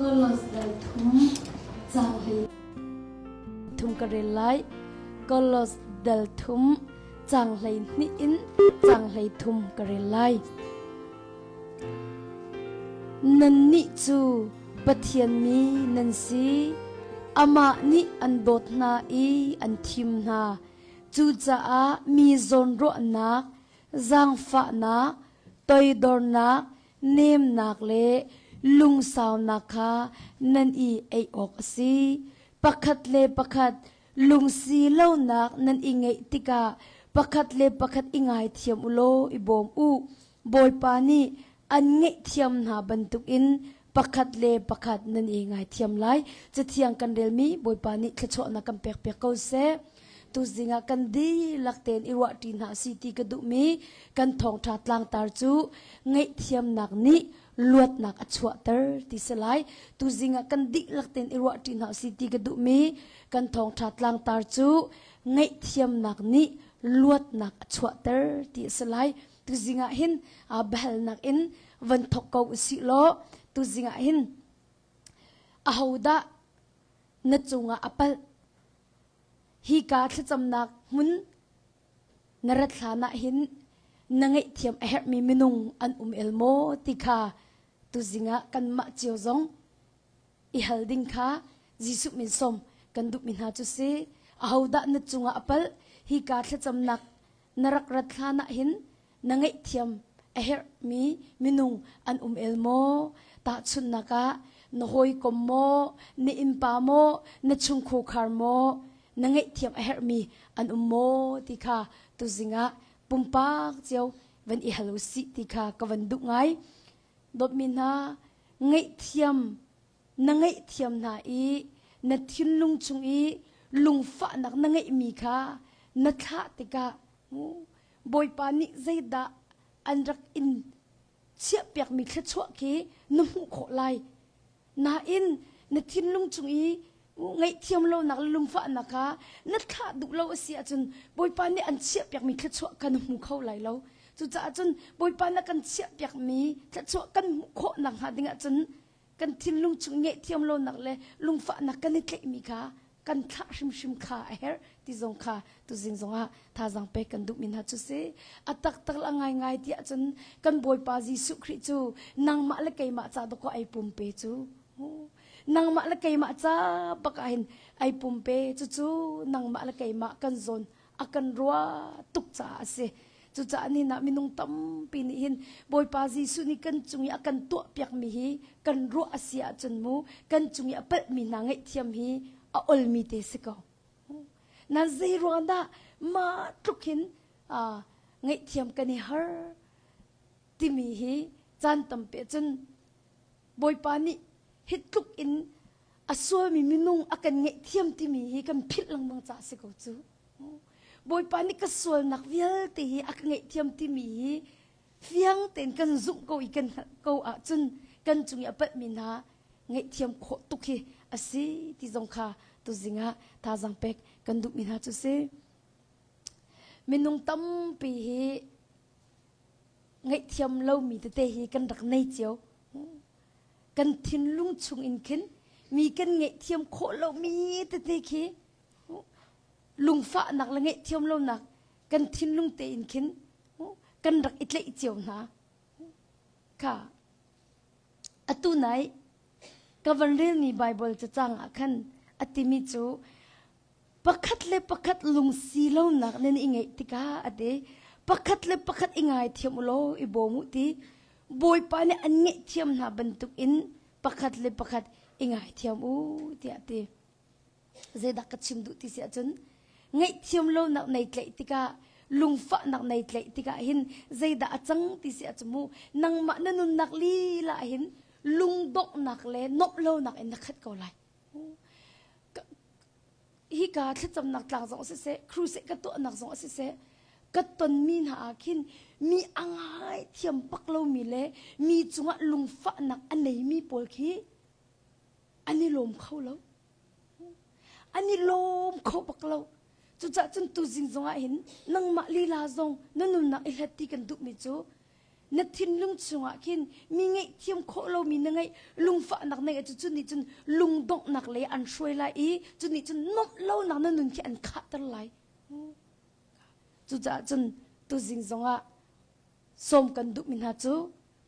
Kolos dal thum cang hlei thum ka rel lai. Kolos dal thum cang hlei hnih in cang hlei thum ka rel lai. Nannih cu Pathian mi nan si. Amah nih an dawt hna i an thim hna. Cucaah mi zawnruahnak, zaangfahnak, toidornak, nemnak le lungsaunak kha nan i ei awk a si. Pakhat le pakhat lungsi lonak nan i ngeih tikah pakhat le pakhat i ngaithiam u law i bawm u. Bawipa nih an ngaihthiam hna bantukin pakhat le pakhat nan i ngaithiam lai. Cathiang kan relmi Bawipa nih thluachuahnak kan pekpiak ko seh. Tuzing ah kan dihlak tein i ruahṭi hna si ti ka duhmi kan thawngṭha tlangtar cu ngaihthiamnak nih luatnak a chuahter ti si lai. Tuzing ah kan dihlak tein i ruahṭi hna si ti ka duhmi kan thawngṭha tlangtar cu ngaihthiamnak nih luatnak a chuahter ti a si lai. Tuzing ah hin biahalnak in van thawk ko usih law tuzing ah hin ahodah na cungah a palh? Hika thlacamnak hmun na rat hlan ah hin na ngaihthiam a herhmi minung an um el maw ti kha tuzing ah kanmah cio zong i hal ding kha Jesuh min sawm kan duhmi hna cu si. Ahodah na cungah a palh? Hika thlacamnak na rak rat hlan ah hin na ngaihthiam a herhmi minung an um el maw? Tahchunhnak ah, na hawikom maw, na innpa maw, na chungkhar maw, na ngaihthiam a herhmi an um maw ti kha tuzing ah pumpak cio van i hal u sih ti kha ka van duh ngai. Dawtmi hna, ngaihthiam na ngaihthiam hna i na thinlung chung i lungfahnak na ngeihmi kha na thlah tikah Bawipa nih zeidah an rak in chiahpiakmi thluachuah khi na hmuh khawh lai. Nain na thinlung chung i ngaihthiam lonak le lungfahnak kha na thlah duh lo a si ahcun Bawipa nih an chiahpiakmi thluachuah kha na hmu kho lai lo. Cucaah cun Bawipa na kan chiahpiakmi thluachuah kan hmuh khawh nakhnga ding ahcun kan thinlung chung ngaihthiam lonak le lungfahnak kan i tlaihmi kha kan thlah hrimhrim kha a herh ti zong kha tuzing zongah thazaang pek kan duhmi hna cu si. A taktak le a ngaingai ti ahcun kan Bawipa Jesuh Khrih cu nangmah le keimah ca dawkaw ai pumpe cu. Nangmah le keimah ca bak ah hin ai pumpe cucu nangmah le keimah kan zawn a kan ruah tuk caah a si. Cucaah nihin ah minung tampi nih hin Bawipa Jesuh nih kan cung i a kan tuahpiakmi hi kan ruah a si ahcun mu kan cung i a palhmi hna ngaihthiam hi a olmi te si ko. Nan zei ruang dah mah tluk hin ngaihthiam kan i har timi hi caan tampi cun Bawipa nih hi tluk in a sualmi minung a kan ngaihthiam timi hi kan philh lengmang caah si ko cu. Bawipa nih ka sualnak vialte hi a ka ngaihthiam timi hi fiang tein kan zumh ko i kan hngalh ko ahcun kan cung i a palhmi hna ngaihthiam khawh tuk hi a si ti zong kha tuzing ah thazaang pek kan duhmi hna cu si. Minung tampi hi ngaihthiam lomi tete hi kan rak nei cio. Kan thinlung chung in khin mi kan ngaihthiam khawh lomi tete khi lungfahnak le ngaihthiam lonak kan thinlung tein khin kan rak i tlaih cio hna. Kha atu nai ka van relmi Bible cacang ah khan a timi cu pakhat le pakhat lungsi lonak nan i ngeih tikah a ti. Pakhat le pakhat i ngaithiam u law i bawm u ti. Bawipa nih an ngaihthiam hna bantuk in pakhat le pakhat i ngaithiam u tiah a ti. Zeidah ka chim duh ti si ahcun ngaihthiam lonak nei tlaih tikah lungfahnak nei tlaih tikah hin zeidah a cang ti si ahcun mu nangmah na nunnak lila hin lungdonghnak le nuamh lonak in na khat ko lai. Hika thlacamnak tlang zong siseh, crusade ka tuahnak zong siseh, ka tonmi hna ah khin mi a ngai thiam bak lomi le mi cungah lungfahnak a neimi pawl khi an i lawm kho lo. An i lawm kho bak lo. Cucaah cun tuzing zongah hin nangmah lila zong na nunnak i hlat ti kan duhmi cu. Na thinlung chungah khin mi ngaihthiam khawh lomi na ngeih lungfahnak na ngeih cu cu nih cun lungdonghnak lei an hruai lai i cu nih cun nuamh lonak na nun khi an khahter lai. Cucaah cun tuzing zongah sawm kan duhmi hna cu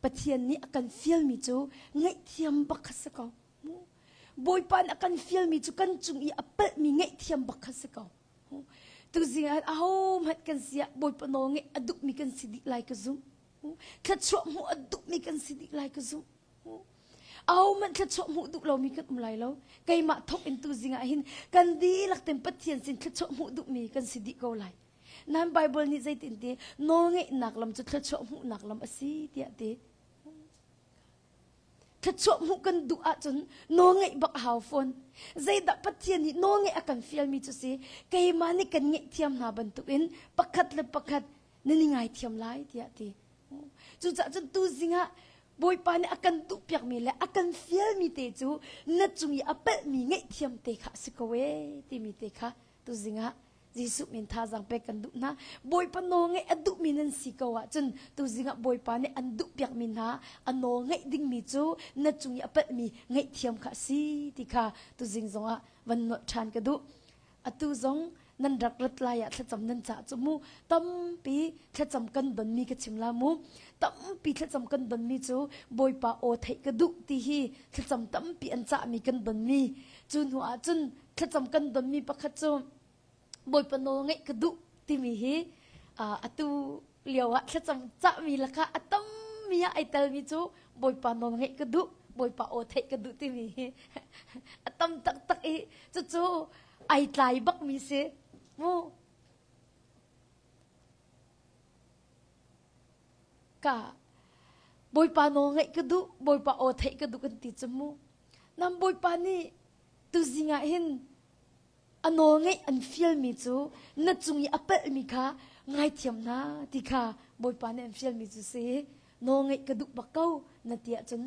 Pathian nih a kan fialmi cu ngaihthiam bak kha si ko. Bawipa nih a kan fialmi cu kan cung i a palhmi ngaihthiam bak kha si ko. Tuzing ah ahohmanh kan si ah Bawipa nawl ngeih a duhmi kan si dih lai ka zumh. Thluachuah hmuh a duhmi kan si dih lai ka zumh. Ahohmanh thluachuah hmuh duh lomi kan um lai lo. Keimah thawk in tuzing ah hin kan dihlak ten Pathian sin thluachuah hmuh duhmi kan si dih ko lai. Nan Bible nih zeitin ti nawlngeihnak lam cu thluachuah hmuhnak lam a si tiah ti. Thluachuah hmuh kan duh ahcun nawlngeih bak a hau fawn. Zeidah Pathian nih nawlngeih a kan fialmi cu si keimah nih kan ngeihthiam hna bantukin pakhat le pakhat nan i ngaithiam lai tiah ti. Cucaah cun tuzing ah Bawipa nih a kan duhpiakmi le a kan fialmi te cu na cung i a palhmi ngaihthiam te kha a si ko ee timi te kha tuzing ah Jesuh min thazaang pek kan duh hna. Bawipa nawl ngeih a duhmi nan si ko ahcun tuzing ah Bawipa nih an duhpiakmi hna a nawl ngeih dingmi cu na cung i a palhmi ngaihthiam kha a si ti kha tuzing zongah van nolh ṭhan ka duh. Atu zong nan rak rat lai ah thlacam nan cah cu mu tampi thlacam kan donmi ka chim la mu tampi thlacam kan donmi cu Bawipa aw theih ka duh ti hi thlacam tampi an cahmi kan donmi cu hnu ah cun thlacam kan donmi pakhat cu Bawipa nawl ngeih ka duh timi hi atu lio ah thlacam cahmi lakah a tammi ah ai telmi cu Bawipa nawl ngeih ka duh Bawipa aw theih ka duh timi hi a tam taktak i cucu ai tlai bakmi si mu ka Bawipa nawl ngeih ka duh Bawipa aw theih ka duh kan ti cu mu nam Bawipa nih tuzing ah hin a nawl ngeih an fialmi cu na cung i a palhmi kha ngaithiam hna ti kha Bawipa nih an fialmi cu si nawl ngeih ka duh bak ko na ti ahcun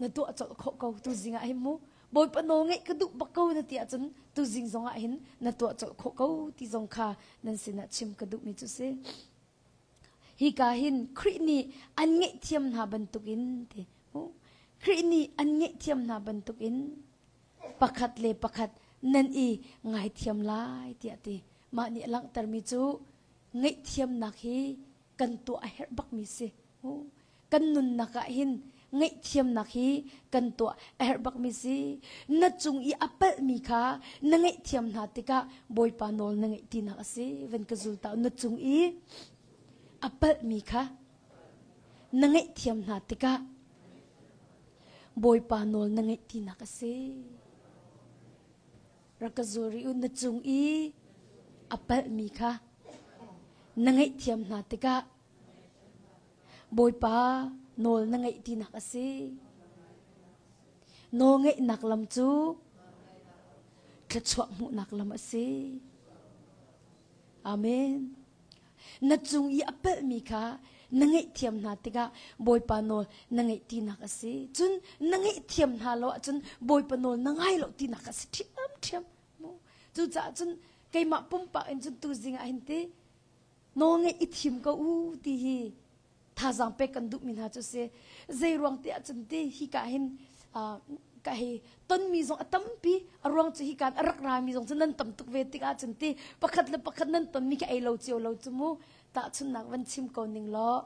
na tuah colh khawh ko tuzing ah hin mu Bawipa nawl ngeih ka duh bak ko na ti ahcun tuzing zong ah hin na tuah colh khawh ko ti zong kha nan sinah chim ka duhmi cu si Hika hin Khrih nih an ngaihthiam hna bantukin ti Khrih nih an ngaihthiam hna bantukin pakhat le pakhat nan i ngaithiam lai tiah ti. Mah nih a langhtermi cu ngaihthiamnak hi kan tuah a herh bakmi si. Kan nunnak ah hin ngaihthiamnak hi kan tuah a herh bakmi si. Na cung i a palhmi kha na ngaihthiam hna tikah Bawipa nawl na ngeih tinak a si. Van ka zul ta na cung i a palhmi kha na ngaihthiam hna tikah Bawipa nawl na ngeih tinak a si. Rak ka zul rih u na cung i a palhmi kha na ngaihthiam hna tikah Bawipa nawl na ngeih tinak a si. Nawl ngeihnak lam cu thluachuah hmuhnak lam a si. Amen. Na cung i a palhmi kha na ngaihthiam hna tikah Bawipa nawl na ngeih tinak a si. Cun na ngaihthiam hna lo ahcun Bawipa nawl na ngai lo tinak a si ṭhiamṭhiam. Cucaah cun keimah pumpak in cun tuzing ah hin ti nawlngeih i thim ko u ti hi thazaang pek kan duhmi hna cu si zei ruang ti ahcun ti hika hin ka hei tonmi zong a tampi a ruang cu hika a rak rami zong cu nan tam tuk ve tik ahcun ti pakhat le pakhat nan tonmi khi ei lo cio lo cu mu tahchunnak van chim ko ning law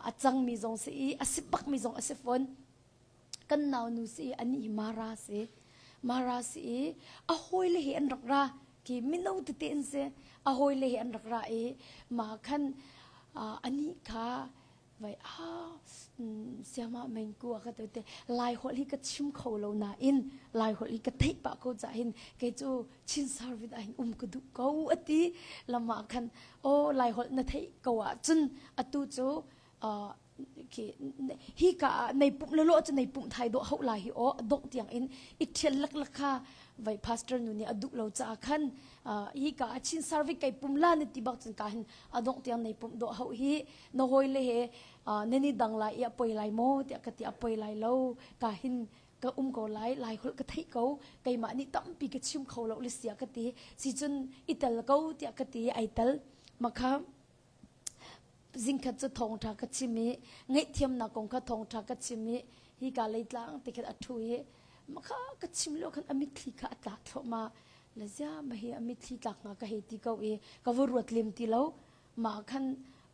a cangmi zong si i a si bakmi zong a si fawn kan naunu si i anih hi Mara si Mara si i a hawile he an rak ra ki mino tete an si a hawile he an rak ra i ma khan anih kha vai a siama mengku a ka te lai holh hi ka chim kho lo nain lai holh hi ka theih pah ko ca hin kei cu Chin service ah hin um ka duh ko ati lama khan o lai holh na theih ko ah cun atu cu hi ka ah nei pumh le lo cu nei pumh thai dawh hauh lai hi aw dongh tiang in i thial laklak kha vai pastor nu nih a duh lo caah khan hi ka ah Chin service kai pum la na ti bak cun ka hin a dongh tiang nei pumh dawh hauh hi na hawi le he nan i dang lai i a poi lai maw tiah ka ti a poi lai lo ka hin ka um ko lai lai holh ka theih ko keimah nih tampi ka chim kho lo le sia ka ti si cun i tel ko tiah ka ti ai tel makha. Zingkhat cu thawngṭha ka chim i ngaihthiamnak kong kha thawngṭha ka chim i hika leitlang ti khin a ṭhu i makha ka chim lio khan a mitthli kha a tlak thluahmah. Le zia ma hi a mitthli tlak hnga ka hei ti ko i ka va ruat lem ti lo. Mah khan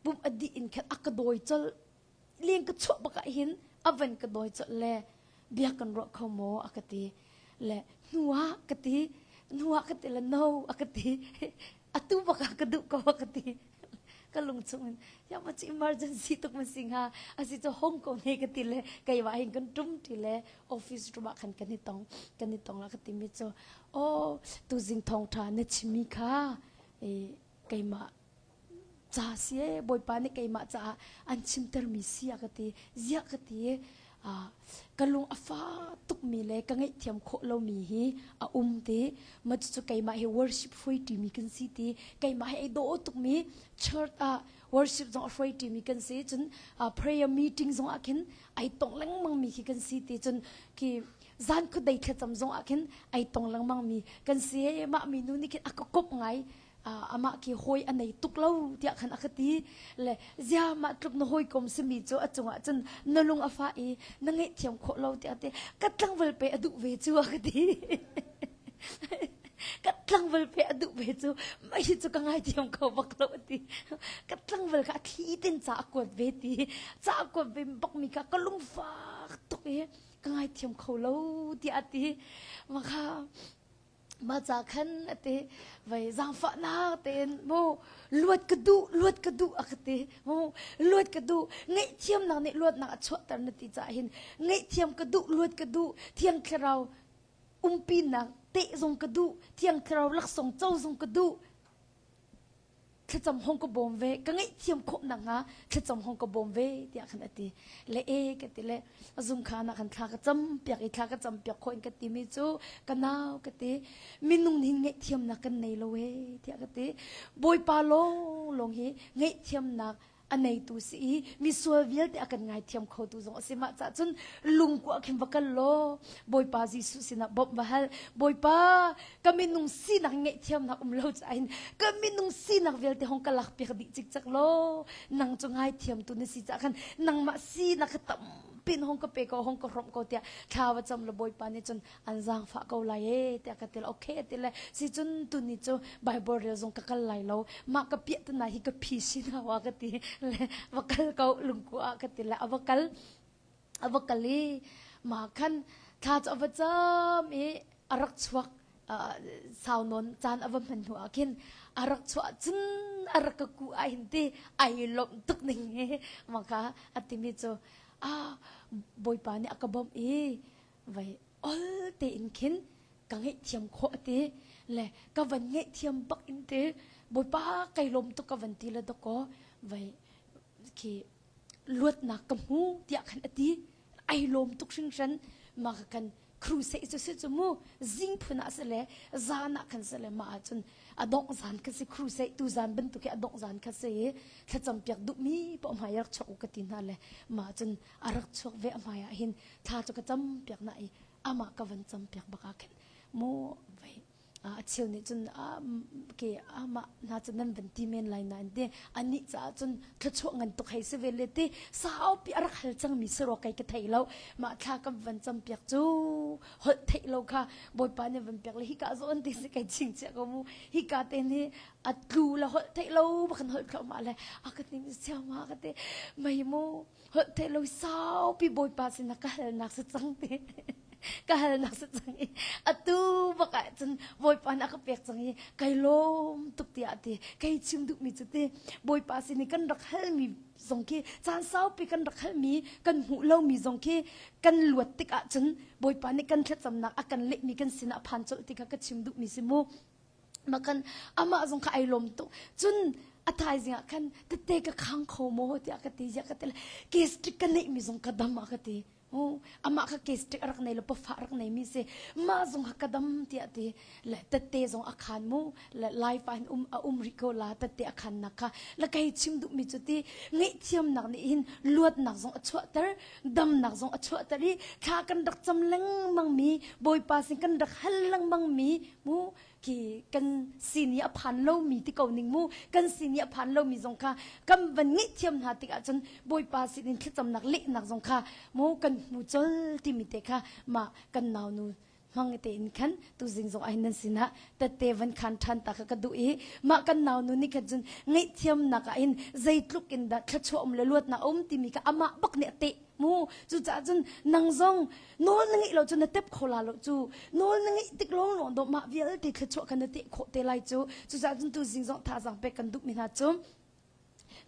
pumh a dih in khan a ka dawi colh. Leng ka chuah bak ah hin a van ka dawi colh le bia kan ruah kho maw a ka ti. Le hnu ah ka ti. Hnu ah ka ti le no a ka ti. Atu bak ah ka duh ko a ka ti. Ka lung chung in ya ma ci emergency tuk ma si hnga asi cu hong ko ne ka ti le keimah hin kan tum ti le office room ah khan kan i tong kan i tong la ka ti mi cu oh tuzing thawngtha na chimmi kha e keimah ca si e bawipa nih keimah caah an chimtermi si a ka ti ziah ka ti ka lung a fa tukmi le ka ngaihthiam khawh lomi hi a um ti ma cucu keimah hi worship hruai ṭimi kan si ti keimah hi ei dawh tukmi church ah worship zong a hruai ṭimi kan si cun prayer meeting zong ah khin ai tong lengmang mi khi kan si ti cun khi zan khuadei thlacam zong ah khin ai tong lengmang mi kan si mah mi nu nih khin a ka kop ngai amah khi hawi a nei tuk lo tiah khan a ka ti le zia mah tluk na hawikom simi cu a cungah cun na lung a fah i na ngaihthiam khawh lo tiah ti ka tlangval pe a duh ve cu a ka ti ka tlangval pe a duh ve cu mah hi cu ka ngaithiam kho bak lo a ti ka tlangval kha a thli tin ca a kuat ve ti ca a kuat ve bak mi kha ka lungfak tuk i ka ngaithiam kho lo tiah a ti mah kha Mah ca khan a ti vei zaangfahnak tein mu luat ka duh luat ka duh a ka ti mu luat ka duh ngaihthiamnak nih luatnak a chuahter na ti caah hin ngaihthiam ka duh luat ka duh thiang thlarau umpinak teh zong ka duh thiang thlarau laksawng co zong ka duh thlacam hong ka bawm ve ka ngaihthiam khawh nakhnga thlacam hong ka bawm ve tiah khan a ti le e ka ti le zung khan ah khan thla ka cam piak i thla ka cam piak khawh in ka ti mi cu ka nau ka ti minung nih ngaihthiamnak kan nei lo e tiah ka ti bawipa lawng lawng hi ngaihthiamnak a neitu si i misual vialte a kan ngaithiam khotu zong a si mah cah cun lungkua khin va kal law Bawipa Jesuh sinah bawmh va hal Bawipa ka minung sinak ngaihthiamnak um lo cain ka minung sinak vialte hong ka lak piak dih cikcek law nang cu ngaithiamtu na si cah khan nangmah sinak kha tampi in hong ka pe ko hong ka hrawmh ko tiah thla va cam la Bawipa nih cun an zaangfah ko lai e tiah ka ti le okay ti le si cun tuni cu Bible rel zong ka kal lai lo mah ka piah tana hi ka phi si na wa ka ti le va kal ko lungku ah ka ti le a va kal a va kal i mah khan thla cu a va cam i a rak chuak sau nawn caan a va hman hnu ah khin a rak chuah cun a rak ka ku ah hin ti ai lawmh tuk ning hi mah kha a timi cu ah bawipa nih a ka bawmh i vai ol tein khin ka ngaihthiam khawh ti le ka van ngaihthiam bak in ti bawipa kai lawm tuk ka van ti le dakaw vai khi luatnak ka hmu tiah khan a ti ai lawm tuk hringhran ma ka kan crusade cu si cu mu zing phun ah si le zan ah khan si le ma ahcun a dongh zan kha si crusade tu zan bantuk hi a dongh zan kha si i thlacam piak duhmi paoh hmai rak chuak u ka ti hna le ma cun a rak chuak ve a hmai ah hin thla cu ka cam piak na i amah ka van cam piak bak ah khin mu vai a cheu nih cun ke amah hna cu nan van ti men lai nain te anih caah cun thluachuah ngan tuk hei si ve le ti saupi a rak hal cangmi si rua kai ka thei lo mah thla kan van cam piak cu holh theih lo kha bawipa nih van piak le hika zawn ti si kai ching chia ko mu hika te nih a tlu le holh theih lo bakan holh thluahmah le a ka ning siau ma ka te mei mu holh theih lo saupi bawipa sinah ka halnak si cang ti ka halnak si cang i atu bak ah cun bawipa nih a ka pek cang i kai lawm tuk tiah ti kai chim duhmi cu ti bawipa sin i kan rak halmi zong khi caan saupi kan rak halmi kan hmuh lomi zong khi kan luat tik ahcun bawipa nih kan thlacamnak a kan lehmi kan sinah phan colh ti kha ka chim duhmi si mu Makan amah zong kha ai lawm tuk. Cun a thaizing ah khan tete ka khang kho maw tiah ka ti ziah ka ti le gastric ka neih mi zong ka dam ah ka ti. Oh, amah kha gastric a rak nei lo pafa rak nei mi si. Mah zong kha ka dam tiah ti le tete zong a khan mu le life ah hin um a um rih ko la tete a khan nak kha le kai chim duh mi cu ti ngaihthiamnak nih hin luatnak zong a chuahter damnak zong a chuahter i thla kan rak cam lengmang mi Bawipa sin kan rak hal lengmang mi mu. Khi kan sin i a phan lomi ti ko ning mu kan sin i a phan lomi zong kha kan van ngaihthiam hna tikah cun Bawipa sinin thlacamnak lehnak zong kha mu kan hmu col timi te kha mah kan naunu hmang tein khan tuzing zong ahin nan sinah tette van khan ṭhan ta kha ka duh i mah kan naunu nih khan cun ngaihthiamnak ah hin zeitluk in dah thluachuah um le luatnak a um timi kha amah bak nih a teh mu. Cucaah cun nang zong nawl na ngeih lo cu na tep kho la lo cu. Nawl na ngeih tik lawng lawng dawh mah vialte thluachuah kha na teh khawh te lai cu. Cucaah cun tuzing zong thazaang pek kan duhmi hna cu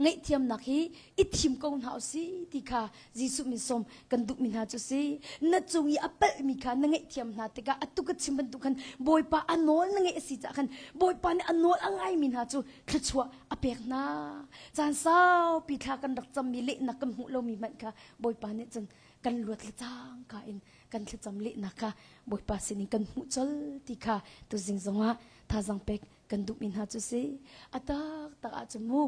ngaihthiamnak hi i thim ko hna usih ti kha Jesuh min sawm kan duhmi hna cu si. Na cung i a palhmi kha na ngaihthiam hna tikah atu ka chim bantuk khan Bawipa a nawl na ngeih a si caah khan Bawipa nih a nawl a ngaimi hna cu thluachuah a pek hna. Caan saupi thla kan rak cammi lehnak kan hmuh lomi hmanh kha Bawipa nih cun kan luat le cangka in kan thlacam lehnak kha Bawipa sinin kan hmuh colh ti kha tuzing zongah thazaang pek kan duhmi hna cu si. A taktak ahcun mu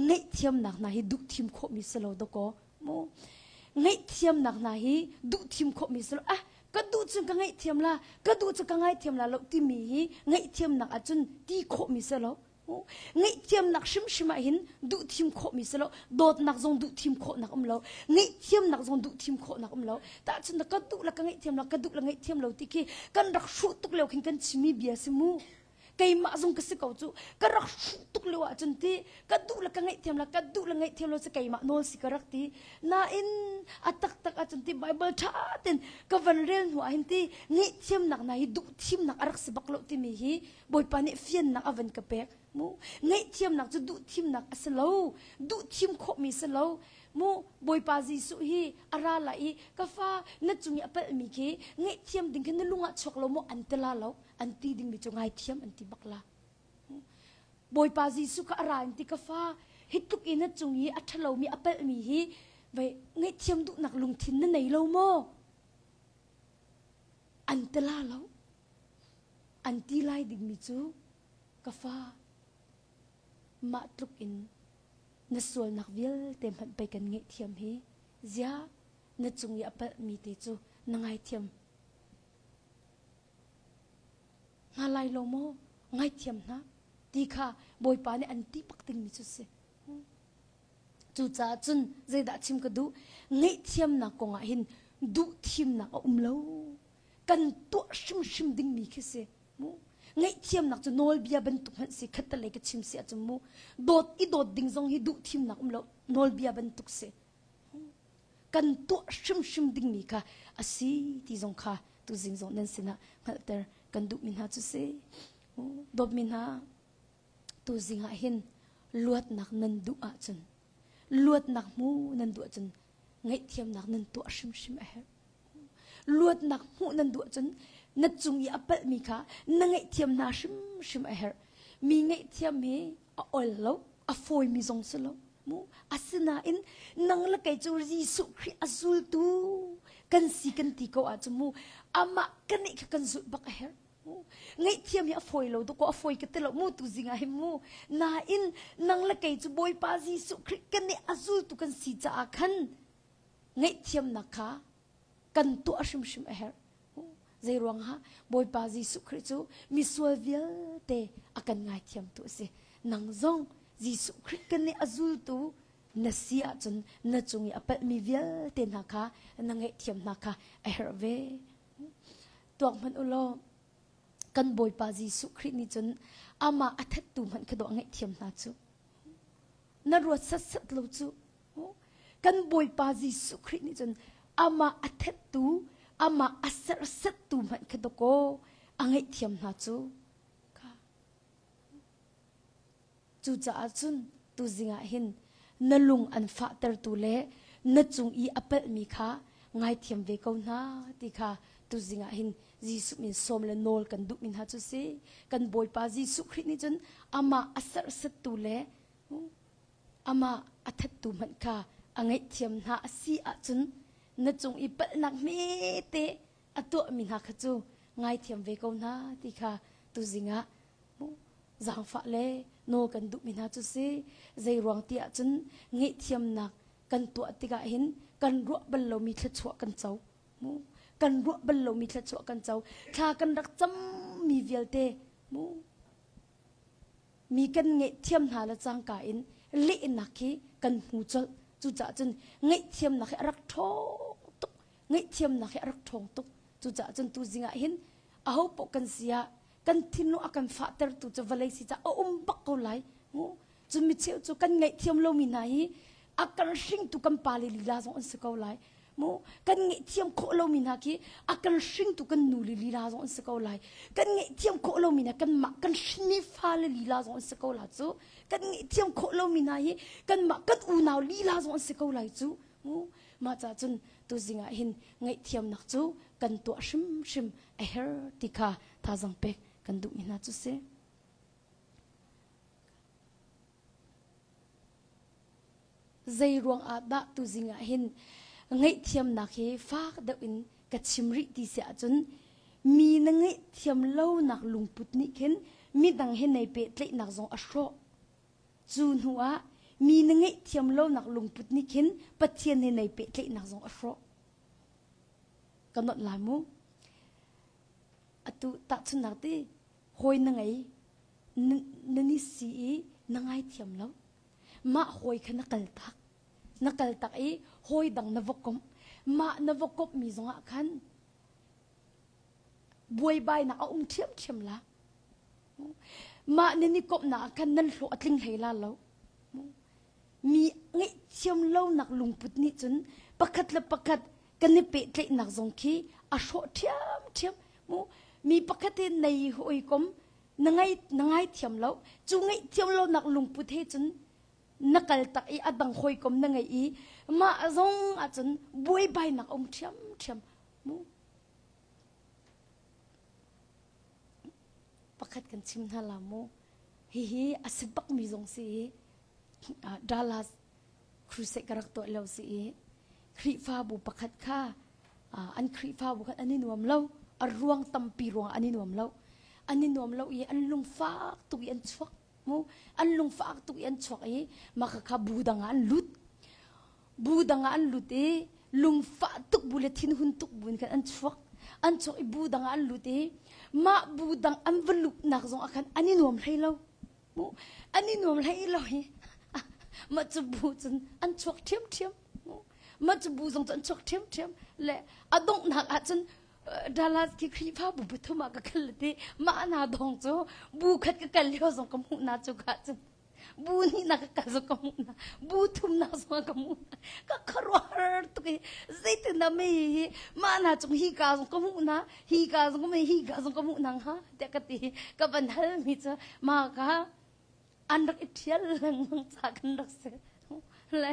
ngaihthiamnak hna hi duh thim khawhmi si lo dawkaw mu ngaihthiamnak hna hi duh thim khawhmi si lo. Ah, ka duh cun ka ngaihthiam la, ka duh cu ka ngaithiam la lo timi hi ngaihthiamnak ahcun ti khawhmi si lo. Ngaihthiamnak hrimhrim ah hin duh thim khawhmi si lo. Dawtnak zong duh thim khawhnak um lo, ngaihthiamnak zong duh thim khawhnak um lo. Tahchun ka duh la ka ngaihthiam la, ka duh la ngaihthiam lo ti khi kan rak hruh tuk lio khin kan chimmi bia si mu. Keimah zong ka si ko cu. Ka rak hruh tuk lio ahcun ti ka duh le ka ngaihthiam la, ka duh le ngaihthiam lo si keimah nawl si ka rak ti. Nain a taktak ahcun ti Bible ṭha tein ka van rel hnu ah hin ti ngaihthiamnak na hi duh thimnak a rak si bak lo timi hi Bawipa nih fiannak a van ka pek mu. Ngaihthiamnak cu duh thimnak a si lo, duh thim khawhmi si lo mu. Bawipa Jesuh hi a ra lai i ka fa, na cung i a palhmi khi ngaihthiam ding khi na lung ah chuak lo maw an ti la lo. An ti dingmi cu ngaithiam an ti bak la. Bawipa Jesuh kha a ra in ti ka fa, hi tluk i na cung i a ṭhalomi a palhmi hi vei ngaihthiam duhnak lungthin na nei lo maw an ti la lo. An ti lai dingmi cu ka fa, mah tluk in na sualnak vialte hmanh pei kan ngaihthiam hi. Ziah na cung i a palhmi te cu na ngaithiam hna lai lo maw? Ngaithiam hna ti kha Bawipa nih an ti bak dingmi cu si. Cucaah cun zeidah chim ka duh? Ngaihthiamnak kongah hin duh thimnak a um lo. Kan tuah hrimhrim dingmi khi si. Mu. Ngaihthiamnak cu nawlbia bantuk hmanh si, khattelei ka chim si ahcun mu. Dawt i dawt ding zong hi duh thimnak um lo, nawlbia bantuk si. Kan tuah hrimhrim dingmi kha a si ti zong kha tuzing zong nan sinah hngalhter kan duhmi hna cu si. Dawtmi hna, tuzing ah hin luatnak nan duh ahcun, luatnak hmu nan duh ahcun ngaihthiamnak nan tuah hrimhrim a herh. Luatnak hmuh nan duh ahcun na cung i a palhmi kha na ngaihthiam hna hrimhrim a herh. Mi ngaihthiam hi a ol lo, a fawimi zong si lo. Mu asinain nang le kei cu Jesuh Khrih a zultu kan si kan ti ko ahcun mu amah kan nih kha kan zulh bak a herh. Ngaihthiam hi a fawi lo dawkaw a fawi ka ti lo mu tu zing ah hin mu. Nain nang le kei cu Bawipa Jesuh Khrih kan nih a zultu kan si caah khan ngaihthiamnak kha kan tuah hrimhrim a herh. Zei ruangah Bawipa Jesuh Khrih cu misual vialte a kan ngaithiamtu a si. Nang zong Jesuh Khrih kan nih a zultu na si ahcun na cung i a palhmi vialte hna kha na ngaihthiam hna kha a herh ve. Tuak hmanh u law kan Bawipa Jesuh Khrih nih cun amah a thattu hmanh kha dawh ngaihthiam hna cu. Na ruat satsat lo cu. Kan Bawipa Jesuh Khrih nih cun amah a thattu, amah a serhsattu hmanh kha dawkaw a ngaihthiam hna cu. Cucaah cun tuzing ah hin na lung an fahtertu le na cung i a palhmi kha ngaithiam ve ko hna ti kha tuzing ah hin Jesuh min sawm le nawl kan duhmi hna cu si. Kan Bawipa Jesuh Khrih nih cun amah a serhsattu le amah a thattu hmanh kha a ngaihthiam hna a si ahcun na cung i palhnak hmete a tuahmi hna kha cu ngaithiam ve ko hna ti kha tuzing ah zaangfah le nawl kan duhmi hna cu si. Zei ruang ti ahcun ngaihthiamnak kan tuah tikah hin kan ruah bal lomi thluachuah kan co. Kan ruah bal lomi thluachuah kan co. Thla kan rak cammi vialte. Mu mi kan ngaihthiam hna le cangka in lehnak hi kan hmu colh. Cucaah cun ngaihthiamnak hi a rak ṭhawng tuk. Ngaihthiamnak hi a rak ṭhawng tuk. Cucaah cun tuzing ah hin aho paoh kan si ah kan thinlung a kan fahtertu cu vawlei si caah a um bak ko lai. Mu cun micheu cu kan ngaihthiam lomi hna hi a kan hringtu kan pale lila zong an si ko lai. Mu kan ngaihthiam khawh lomi hna khi a kan hringtu kan nu le lila zong an si ko lai. Kan ngaihthiam khawh lomi hna kanmah kan hrinmi fale lila zong an si ko la cu. Kan ngaihthiam khawh lomi hna hi kanmah kan unau lila zong an si ko lai cu. Mu mah ca cun tuzing ah hin ngaihthiamnak cu kan tuah hrimhrim a her ti kha thazang pek kan duhmi hna cu si. Zei ruang ah dah tuzing ah hin ngaihthiamnak hi fak deuh in ka chim rih ti si ahcun mi na ngaihthiam lonak lungput nih khin midang he nei pehtlaihnak zong a hrawh. Cu hnu ah mi na ngaihthiam lonak lungput nih khin Pathian he nei pehtlaihnak zong a hrawh. Ka nolh lai mu. Atu tahchunhnak ti hawi na ngei na ni si i na ngaithiam lo. Mah hawi kha na kal tak. Na kal tak i hawi dang na va komh. Mah na va komhmi zongah khan buaibainak a um ṭhiamṭhiam la. Mah nan i komhnak ah khan nan hlawh a tling hlei la lo. Mi ngaihthiam lonak lungput nih cun pakhat le pakhat kan i pehtlaihnak zong khi a hrawh ṭhiamṭhiam. Mu mi pakhat hi nei hawikom na ngai na ngaithiam lo. Cu ngaihthiam lonak lungput he cun na kal tak i a dang hawikom na ngei i mah zong ahcun buaibainak a um ṭhiamṭhiam. Mu pakhat kan chim hna la mu hihi a si bakmi zong si i Dallas crusade ka rak tuah lio si i Khrihfabu pakhat kha an Khrihfabu kha an i nuam lo a ruang tampi ruang an i nuam lo an i nuam lo i an lungfak tuk i an chuak mu an lungfak tuk i an chuak i mah kha bu dang ah an lut Bu dang ah an lut i lungfah tuk bu le thinhun tuk bu in khan an chuak. An chuak i bu dang ah an lut i mah bu dang an va luhnak zong ah khan an i nuam hlei lo. Mu an i nuam hlei lo hi mah cu bu cun an chuak ṭhiamṭhiam. Mah cu bu zong cu an chuak ṭhiamṭhiam. Le a donghnak ah cun Dallas khi Khrihfabu pathum ah ka kal ti mah hna dong cu bu khat ka kal lio zong ka hmuh hna cu ka cun bu nih na ka kal zong ka hmuh na bu thum na zong ka hmuh na ka khuaruahhar tuk i zeitin dah mei hi mah na cung hi ka zong ka hmuh na hi ka zong ka hi ka zong ka hmuh nang ha tiah ka ti ka van hal mi cu ma ka an rak i ṭhial lengmang ca kan rak si le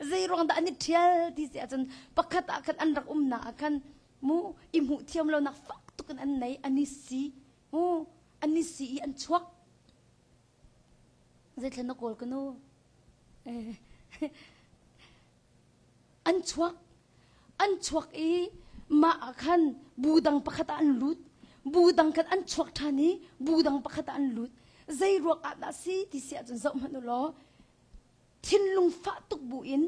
zei ruang dah an i ṭhial ti si ahcun pakhat ah khan an rak umnak ah khan mu i hmuh thiam lo nak fak tuk in an nei an i si mu an i si i an chuak Zeithlen na kawl ka nu? An chuak. An chuak i mah ah khan bu dang pakhat ah an lut. Bu dang khan an chuak ṭhan i bu dang pakhat ah an lut. Zei ruak ah dah si ti si ahcun zoh hmanh u law thinlung fah tuk bu in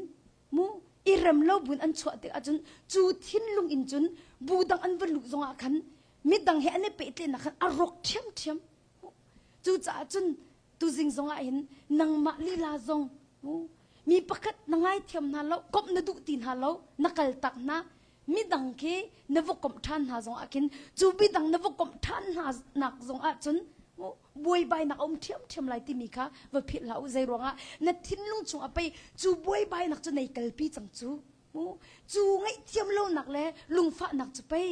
mu i rem lo buin an chuah tik ahcun cu thinlung in cun bu dang an va luh zongah khan midang he an i pehtlaihnak khan a rawk ṭhiamṭhiam. Cucaah cun tuzing zongah hin nangmah lila zong mi pakhat na ngaithiam hna lo, komh na duh ti hna lo, na kal tak hna, midang khi na va komh ṭhan hna zongah khin cu midang na va komh ṭhan hna nak zongah cun buaibainak a um ṭhiamṭhiam lai timi kha va philh hlah u. Zei ruangah na thinlung chungah pei cu buaibainak cu nei kalpi cang cu. Cu ngaihthiam lonak le lungfahnak cu pei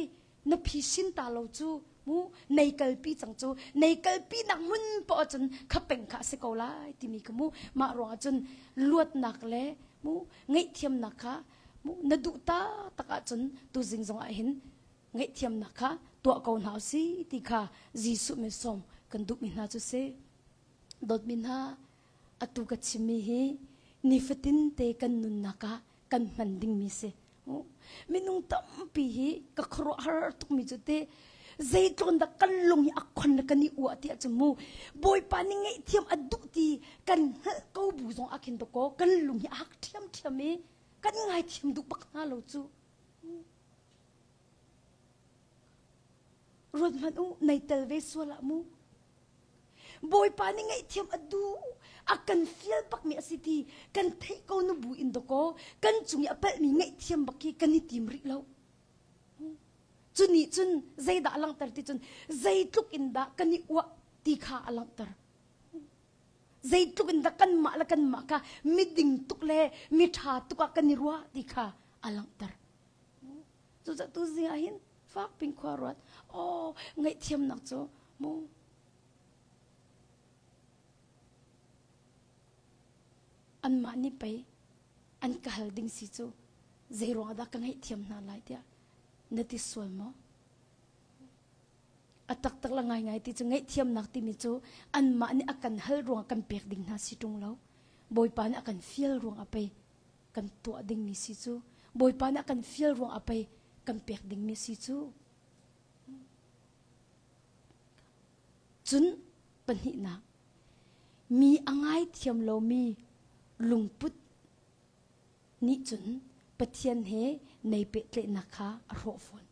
na phisin ta lo cu mu nei kalpi cang cu nei kalpi nak hmun poah cun kha peng kha a si ko lai timi kha mu mah ruangah cun luatnak le mu ngaihthiamnak kha mu na duh ta tak ahcun tuzing zong ah hin ngaihthiamnak kha tuah ko hna si ti kha Jesuh min sawm kan duhmi hna cu si dawtmi hna atu ka chimmi hi nifatin te kan nunnak ah kan hman dingmi si Minung tampi hi ka khuaruahhar tukmi cu te zeitluan dah kan lung hi a khon le kan i uah ti ahcun mu Bawipa nih ngaihthiam a duh ti kan hngalh ko bu zong ah khin dakaw kan lung hi a hak ṭhiamṭhiam i kan ngaithiam duh bak hna lo cu. Ruat hmanh u, nei tel ve sual ah mu. Bawipa nih ngaihthiam a duh a kan fial bakmi a si ti kan theih ko nu bu in dawkaw kan cung i a palhmi ngaihthiam bak hi kan i tim rih lo. Cu nih cun zeidah a langhter ti cun zeitluk in dah kan i uah ti kha a langhter. Zeitluk in dah kanmah le kanmah kha miding tuk le miṭha tuk ah kan i ruah ti kha a langhter. Cucaah tu zing ah hin fak pin khua ruat. Oh, ngaihthiamnak cu mu anmah nih pei an ka hal ding si cu zei ruangah dah ka ngaihthiam hna lai tiah na ti sual maw? A taktak la ngaingai ti cu ngaihthiamnak timi cu anmah nih a kan hal ruangah kan pek ding hna si ṭung lo. Bawipa nih a kan fial ruangah pei kan tuah dingmi si cu. Bawipa nih a kan fial ruangah pei kan pek dingmi si cu. Cun pahnihnak, mi a ngaithiam lomi lungput nih cun Pathian he nei pehtlaihnak kha a hrawh fawn.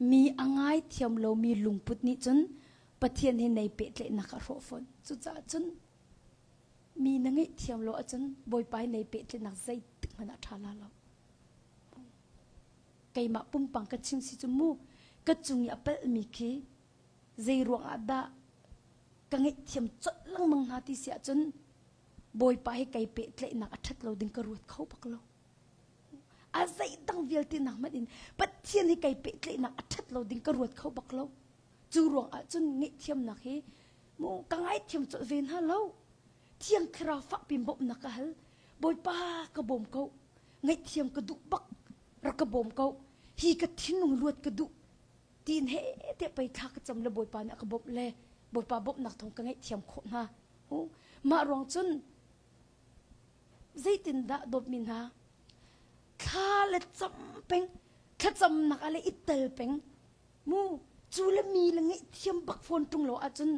Mi a ngaithiam lomi lungput nih cun Pathian he nei pehtlaihnak a hrawh fawn. Cucaah cun mi na ngaihthiam lo ahcun Bawipa he nei pehtlaihnak zeitik hmanh ah a ṭha la lo. Keimah pumpang ka chim si cu mu ka cung i a palhmi khi zei ruangah dah ka ngaihthiam colh lengmang hna ti si ahcun Bawipa hi kei pehtlaihnak a ṭhat lo ding ka ruat kho bak lo. A zeidang vialte nak hmanh in Pathian hi kei pehtlaihnak a ṭhat lo ding ka ruat kho bak lo. Cu ruang ah cun ngaihthiamnak hi mu ka ngaithiam colh ve hna lo. Thiang Thlarau fakpi bawmhnak ka hal. Bawipa ka bawm ko. Ngaihthiam ka duh bak. Rak ka bawm ko. Hi ka thinlung luat ka duh. Tiin he te pei thla ka cam le Bawipa nih a ka bawmh le Bawipa bawmhnak thawng ka ngaihthiam khawh hna. Mah ruang cun zeitindah dawtmi hna thla le cam peng thlacamnak ah le i tel peng mu cu le mi le ngaihthiam bak fawn ṭung lo ahcun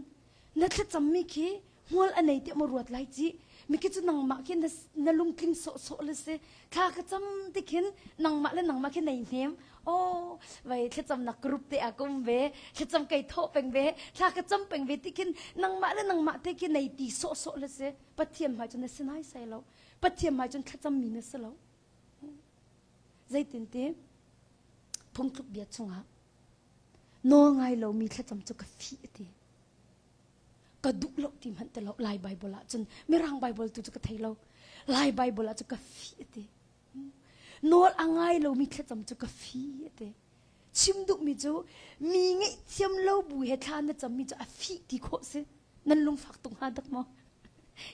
na thlacammi khi hmual a nei tiah maw ruat lai ci mi khi cu nangmah khi na, na lungtling sawhsawh le si thla ka cam ti khin nangmah le nangmah khi nei hnem oh vai thlacamnak group te ah ka um ve thlacam kai thawh peng ve thla ka cam peng ve ti khin nangmah le nangmah te khi nei ti sawhsawh le si Pathian hmai cun na si nai sai lo Pathian hmai cun thlacam mi na si lo zeitin ti phungtluk bia chungah nawl ngai lomi thlacam cu ka fih a ti ka duh lo ti hmanh ti lo Lai Bible ah cun Mirang Bible tu cu ka thei lo Lai Bible ah cun ka fih a ti nawl a ngai lomi thlacam cu ka fih a ti chim duhmi cu mi ngaihthiam lo bu he thla na cammi cu a fih ti khawh si nan lungfak tuk hnga dak maw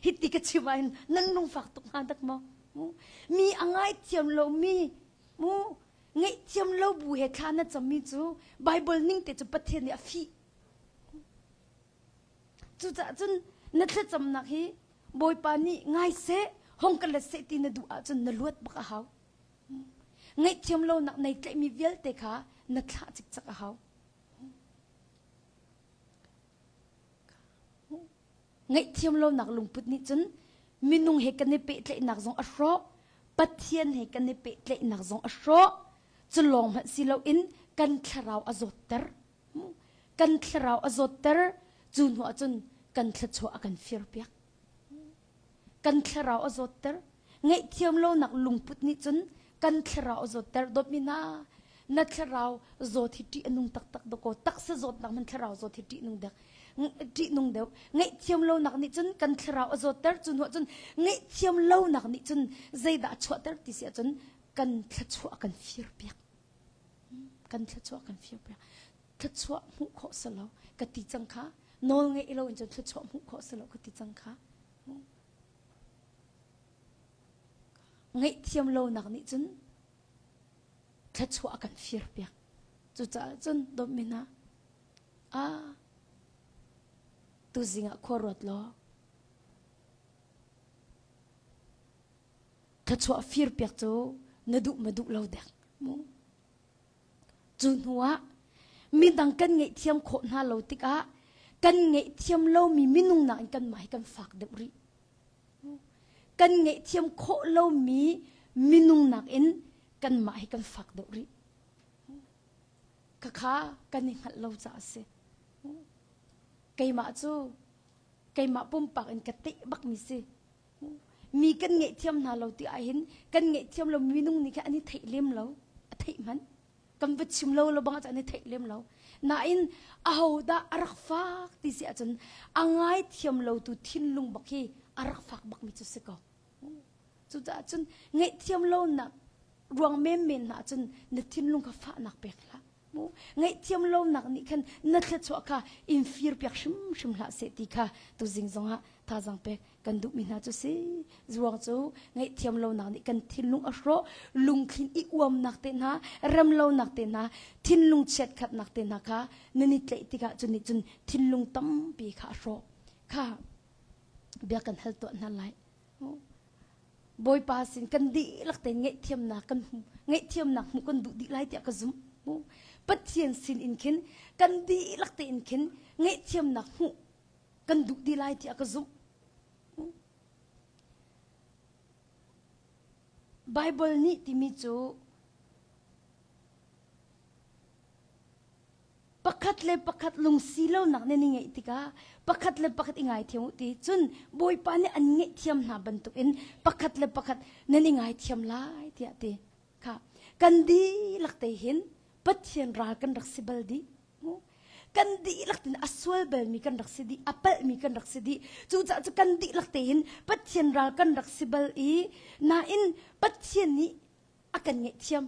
hiti ka chim ah hin nan lungfak tuk hnga dak maw mi a ngaithiam lomi mu ngaihthiam lo bu he thla na cammi cu Bible ning te cu Pathian nih a fih cucaah cun na thlacamnak hi Bawipa nih ngai seh hong ka let seh ti na duh ahcun na luat bak a hau ngaihthiam lonak nei tlaihmi vialte kha na thlah cikcek a hau Ngaihthiam lonak lungput nih cun minung he kan i pehtlaihnak zong a hrawh, Pathian he kan i pehtlaihnak zong a hrawh. Cu lawng hmanh si loin kan thlarau a zawtter. Kan thlarau a zawtter, cu hnu ah cun kan thluachuah a kan firpiak. Kan thlarau a zawtter. Ngaihthiam lonak lungput nih cun kan thlarau a zawtter. Dawtmi hna, na thlarau zawt hi ṭih a nung taktak dawkaw taksa zawtnak man thlarau zawt hi ṭih nung dek ṭih nung deuh. Ngaihthiam lonak nih cun kan thlarau a zawtter. Cu hnuah cun ngaihthiam lonak nih cun zeidah a chuahter ti si ahcun kan thluachuah a kan firpiak. Kan thluachuah a kan firpiak. Thluachuah hmuh khawh si lo ka ti cang kha. Nawl ngeih lo in cun thluachuah hmuh khawh si lo ka ti cang kha. Ngaihthiam lonak nih cun thluachuah a kan firpiak. Cucaah cun dawtmi hna, ah tuzing ah khua ruat law thluachuah firpiak cu na duh ma duh lo dek mu. Cu hnuah midang kan ngaihthiam khawh hna lo tikah kan ngaihthiam lomi minung nakin kanmah hi kan fak deuh rih. Kan ngaihthiam khawh lomi minung nakin kanmah hi kan fak deuh rih. Khakha kan i hngalh lo caah a si. Keimah cu keimah pumpak in ka teh bakmi si. Mi kan ngaihthiam hna lo ti ahhin kan ngaihthiam lo minung nih khan an i theih lem lo. A theih hmanh. Kan va chim lo lo bang ah an i theih lem lo. Nain ahodah a rak fak ti si ahcun a ngaithiam lo tu thinlung bak hi a rak fak bakmi cu si ko. Cucaah cun ngaihthiam lonak ruang menmen hna cun na thinlung kha fahnak pek hlah. Mu ngaihthiam lonak nih khan na thluachuah kha in fir piak hrimhrim hlah seh ti kha tuzing zongah thazaang pek kan duhmi hna cu si. Zuang cu ngaihthiam lonak nih kan thinlung a hrawh, lungthlin i uamnak te hna, rem lonak te hna, thinlung chiatkhatnak te hna kha nan i tlaih tikah cu nih cun thinlung tampi kha a hrawh. Kha bia kan hal tuah hna lai. Bawipa sin kan dihlak tein ngaihthiamnak kan hmu ngaihthiamnak hmuh kan duh dih lai tiah ka zumh. Pathian sin in khin kan dihlak tein khin ngaihthiamnak hmuh kan duh dih lai tiah ka zumh. Bible nih timi cu Pakhat le pakhat lungsi lonak nan i ngeih tikah pakhat le pakhat i ngaithiam u ti cun Bawipa nih an ngaihthiam hna bantukin pakhat le pakhat nan i ngaithiam lai tiah ti kha kan dihlak te hin Pathian ral kan rak si bal dih. Kan dihlak tin a sual balmi kan rak si dih, a palhmi kan rak si dih. Cucaah cu kan dihlak te hin Pathian ral kan rak si bal i nain Pathian nih a kan ngaihthiam.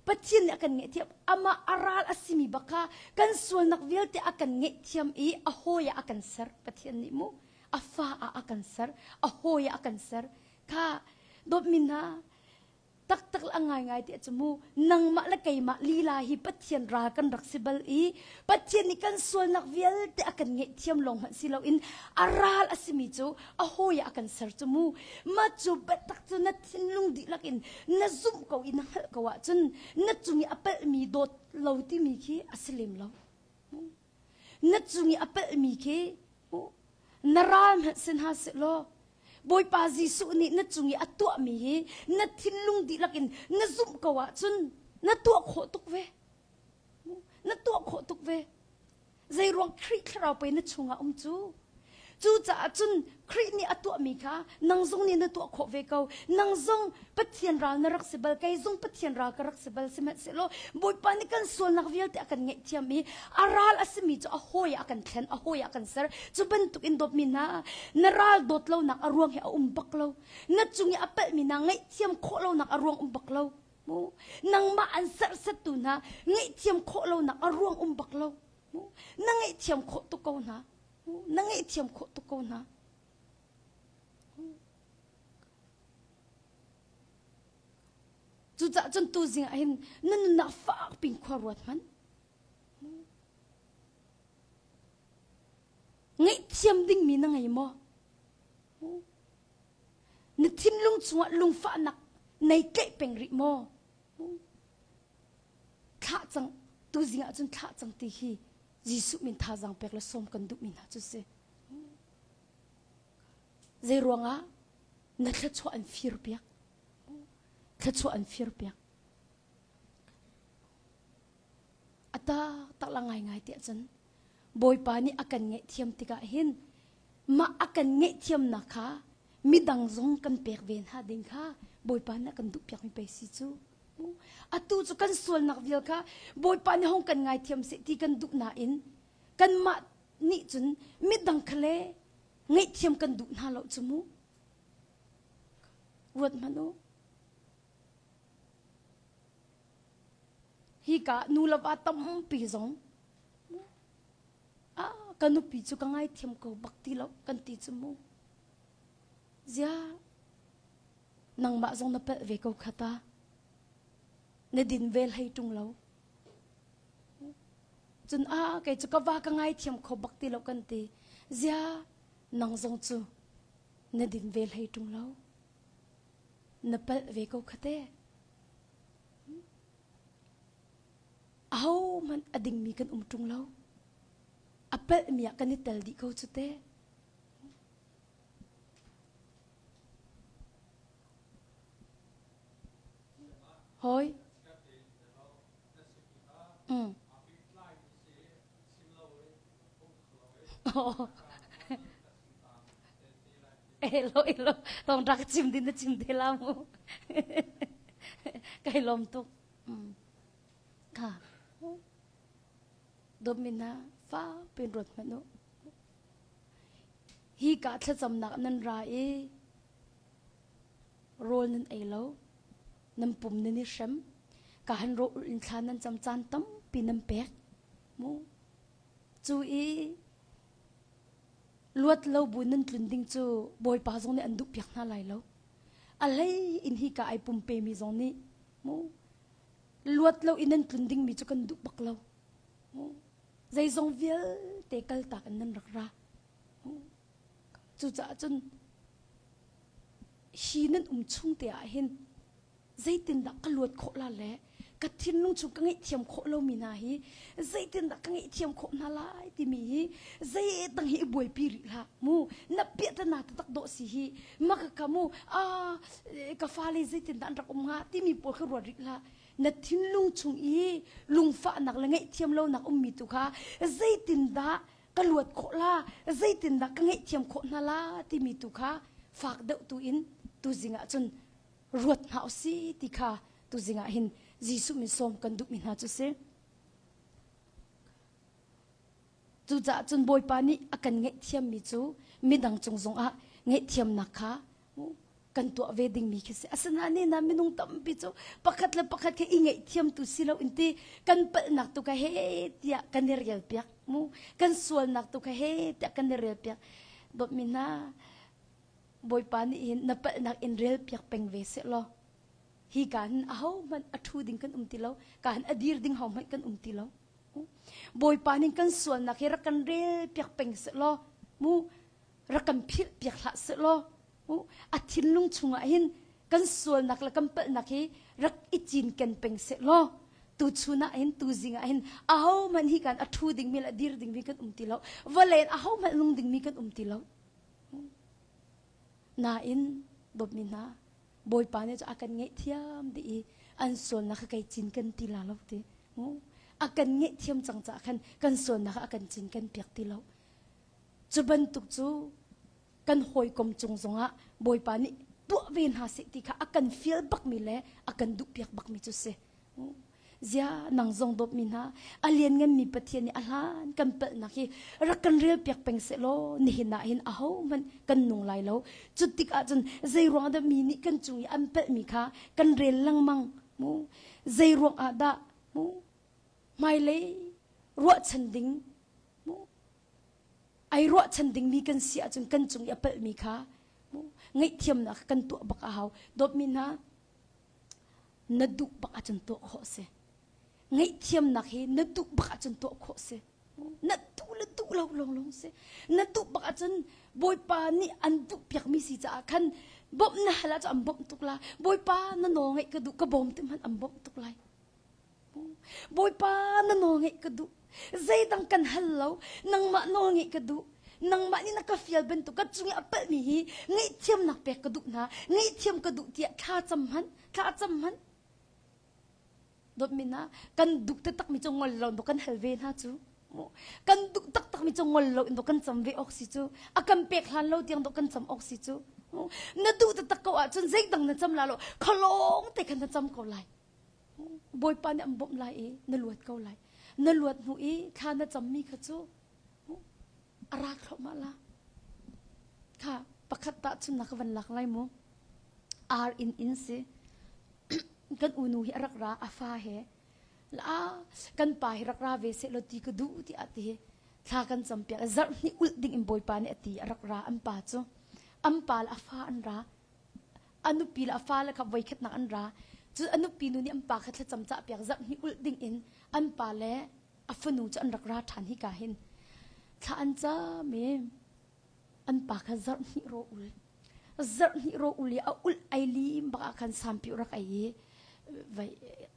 Pathian nih a kan ngaihthiam. Amah a ral a simi bak kha kan sualnak vialte a kan ngaihthiam i a hawi ah a kan ser. Pathian nih mu a fa ah a kan ser, a hawi ah a kan ser. Kha dawtmi hna taktak le a ngaingai ti cu mu nangmah le keimah lila hi Pathian ral kan rak si bal i Pathian nih kan sualnak vialte a kan ngaihthiam lawng hmanh si loin a ral a simi cu a hawi ah a kan ser cu mu mah cu biatak cu na thinlung dihlak in na zumh ko i na hngalh ko ahcun na cung i a palhmi dawt lo timi khi a si lem lo. Na cung i a palhmi khi na ral hmanh si hna sehlaw Bawipa Jesuh nih na cung i a tuahmi hi na thinlung dihlak in na zumh ko ahcun na tuah khawh tuk ve. Na tuah khawh tuk ve. Zeiruang Khrih thlarau pei na chungah um cu? Cucaah cun Khrih nih a tuahmi kha nang zong nih na tuah khawh ve ko. Nang zong Pathian ral na rak si bal, kei zong Pathian ral ka rak si bal. Sihmanhsehlaw Bawipa nih kan sualnak vialte a kan ngaihthiam i a ral a simi cu a hawi ah a kan thlen, a hawi ah a kan ser. Cu bantuk in dawtmi hna, na ral dawt lonak a ruang hi a um bak lo. Na cung i a palhmi hna ngaihthiam khawh lonak a ruang um bak lo. Mu nangmah an serhsattu hna ngaihthiam khawh lonak a ruang um bak lo. Mu na ngaihthiam khawh tuk ko hna. Mu na ngaihthiam khawh tuk ko hna. Cucaah cun tuzing ah hin na nunnak fak pin khua ruat hmanh. Ngaihthiam dingmi na ngei maw? Na thinlung chungah lungfahnak nei tlaih peng rih maw? Thlah cang, tuzing ah cun thlah cang ti hi Jesuh min thazaang pek le sawm kan duhmi hna cu si. Zei ruangah na thluachuah an fir piak? Thluachuah an fir piak. A taktak la ngaingai tiah cun Bawipa nih a kan ngaihthiam tikah hin mah a kan ngaihthiamnak kha midang zong kan pek ve hna ding kha Bawipa nih a kan duhpiakmi pei si cu. Atu cu kan sualnak vial kha Bawipa nih hong kan ngaithiam seh ti kan duh nain kanmah nih cun midang kha le ngaihthiam kan duh hna lo cu mu. Ruat hmanh u. Hika nu le va tampi zong ah ka nupi cu ka ngaithiam ko bak ti lo kan ti cu mu. Zia nangmah zong na palh ve ko kha ta. Na din ve hlei ṭung lo. Cun a kei cu ka va ka ngaithiam kho bak ti lo kan ti. Zia nang zong cu na din ve hlei ṭung lo. Na palh ve ko kha te. Ahohmanh a dingmi kan um ṭung lo. A palhmi ah kan i tel dih ko cu te. Hawi. Mm. Elo elo tong rak chim din na chim te la mu. Kai lom tuk. Ka. Domina fa pin rot manu. Hi ka thlacamnak nan ra i rawl nan ei lo. Nan pum nan i hrem. Ka han ro in thla nan cam caan tampi nan pek. Mu. Cu i luat lo bu nan tlun ding cu Bawipa zong nih an duh piak hna lai lo. A hlei in hi ka ai pumpe mi zong nih mu luat lo in nan tlun ding mi cu kan duh bak lo. Mu zeizong vialte kaltak in nan rak ra. Mu cucaah cun hi nan um chung te ah hin zeitindah ka luat khawh la le ka thinlung chung ka ngaihthiam khawh lomi hna hi zeitindah ka ngaihthiam khawh hna lai timi hi zeidang hi i buaipi rih hlah mu na piahtana taktak dawh si hi maka ka mu a ka fale zeitindah an rak um hnga timi pawl kha ruat rih hlah na thinlung chung i lungfahnak le ngaihthiam lonak ummi tu kha zeitindah ka luat khawh la zeitindah ka ngaihthiam khawh hna la timi tu kha fak deuh tu in tuzing ah cun ruat hna usih ti kha tuzing ah hin Jesuh min sawm kan duhmi hna cu si. Cucaah cun Bawipa nih a kan ngaihthiammi cu midang cung zongah ngaihthiamnak kha kan tuah ve dingmi khi si. Asinain na minung tampi cu pakhat le pakhat kha i ngaihthiam tu si lo in ti kan palhnak tu kha he tiah kan i rel piak mu kan sualnak tu kha he tiah kan i rel piak dawtmi hna Bawipa nih hin na palhnak in rel piak peng ve seh law hi ka hin ahohmanh a ṭhu ding kan um ti lo ka hin a dir ding hohmanh kan um ti lo Bawipa nih kan sualnak hi rak kan rel piak peng seh law mu rak kan philh piak hlah seh law mu a thinlung chungah hin kan sualnak le kan palhnak hi rak i cinken peng seh law tu chun ah hin tu zing ah hin ahohmanh hi kan a ṭhu dingmi le a dir dingmi kan um ti lo vawlei in ahohmanh nung dingmi kan um ti lo Nain dawtmi hna Bawipa nih cu a kan ngaihthiam dih i an sualnak kha kei cin kan ti la lo ti. A kan ngaihthiam cang caah khan kan sualnak kha a kan cin kan piak ti lo. Cu bantuk cu kan hawikom cung zongah Bawipa nih tuah ve hna seh ti kha a kan fial bakmi le a kan duhpiak bakmi cu si. Zia nang zong dawtmi hna a liannganmi Pathian nih a hlan kan palhnak hi rak kan rel piak peng seh law nihin ah hin ahohmanh kan nung lai lo. Cu tik ahcun zei ruang dah mi nih kan cung i an palhmi kha kan rel lengmang mu zei ruang ah dah mu hmailei ruahchan ding mu ai ruahchan dingmi kan si ahcun kan cung i a palhmi kha mu ngaihthiamnak kan tuah bak a hau dawtmi hna na duh bak ahcun tuah khawh si ngaihthiamnak hi na duh bak ahcun tuah khawh si na duh le duh lo lawng lawng si na duh bak ahcun bawipa nih an duh piakmi si caah khan bawmh na hal ahcun an bawmh tuk la bawipa na nawl ngaih ka duh ka bawm ti hmanh an bawmh tuk lai Bawipa na nawl ngaih ka duh. Zeidang kan hal lo, nangmah nawl ngaih ka duh. Nangmah nih na ka fial bantuk ka cung i a palhmi hi ngaihthiamnak pek ka duh hna. Ngaihthiam ka duh tiah thla cam hmanh, thla cam hmanh. Dawtmi hna, kan duh taktakmi cu ngol lo in kan hal ve hna cu. Kan duh taktakmi cu ngol lo in kan cam ve awk si cu. A kan pek hlan lo tiang kan cam awk si cu. Na duh taktak ko ahcun zeidang na cam la lo, khalawng te khan na cam ko lai. Bawipa nih an bawmh lai i na luat ko lai. Na luat hnu i thla na cammi kha cu a ra thluahmah la. Kha pakhat tahchunnak na ka van lak lai mu. Ar in in si. kan unu hi a rak ra a fa he. La kan pa hi rak ra ve seh law ti ka duh ti a ti. Thla kan cam piak zarh hnih ulh ding in Bawipa nih a ti a rak ra an pa cu. An pa le a fa an ra. A nupi le a fale kha voikhatnak an ra. Cun a nupi nu nih an pa kha thlacam cahpiak zarh hnih ulh ding in an pa le a fanu cu an rak ra ṭhan hika hin. Thla an cam i an pa kha zarh hnih raw ul. Zarh hnih raw ul i a ulh ai lim bak ah khan sampi rak ei i vai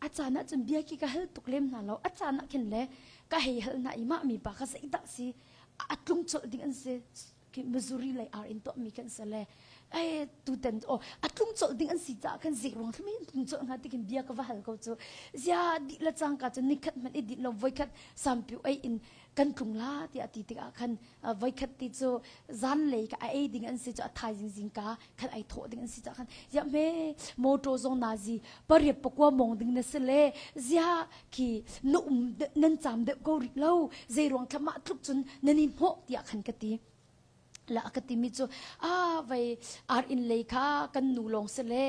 a caan ah cun bia khi ka hal tuk lem hna lo. A caan ah khin le ka hei hal hna i mah mi pa kha zeidah si a tlung colh ding an si. Missouri lei ar in tuahmi kan si le. Ai tuten oh a tlung colh ding an si caah khan zik ruang thlumi in tlung colh hnga tikin bia ka va hal ko cu. Zia dih le cangka cun nikhat hmanh i dinh lo voikhat sampiu ei in kan tlung la tiah ti tikah khan voikhat ti cu zanlei ka a ei ding an si cu a thaizing zingka khan ai thawh ding an si caah khan zia hme motor zong nazi pariat pakua mong ding na si le zia khi na um nan cam deuh ko rih lo zei ruang thla mah tluk cun nan i hnawh tiah khan ka ti la ka timi cu a vai ar in lei kha kan nu lawng si le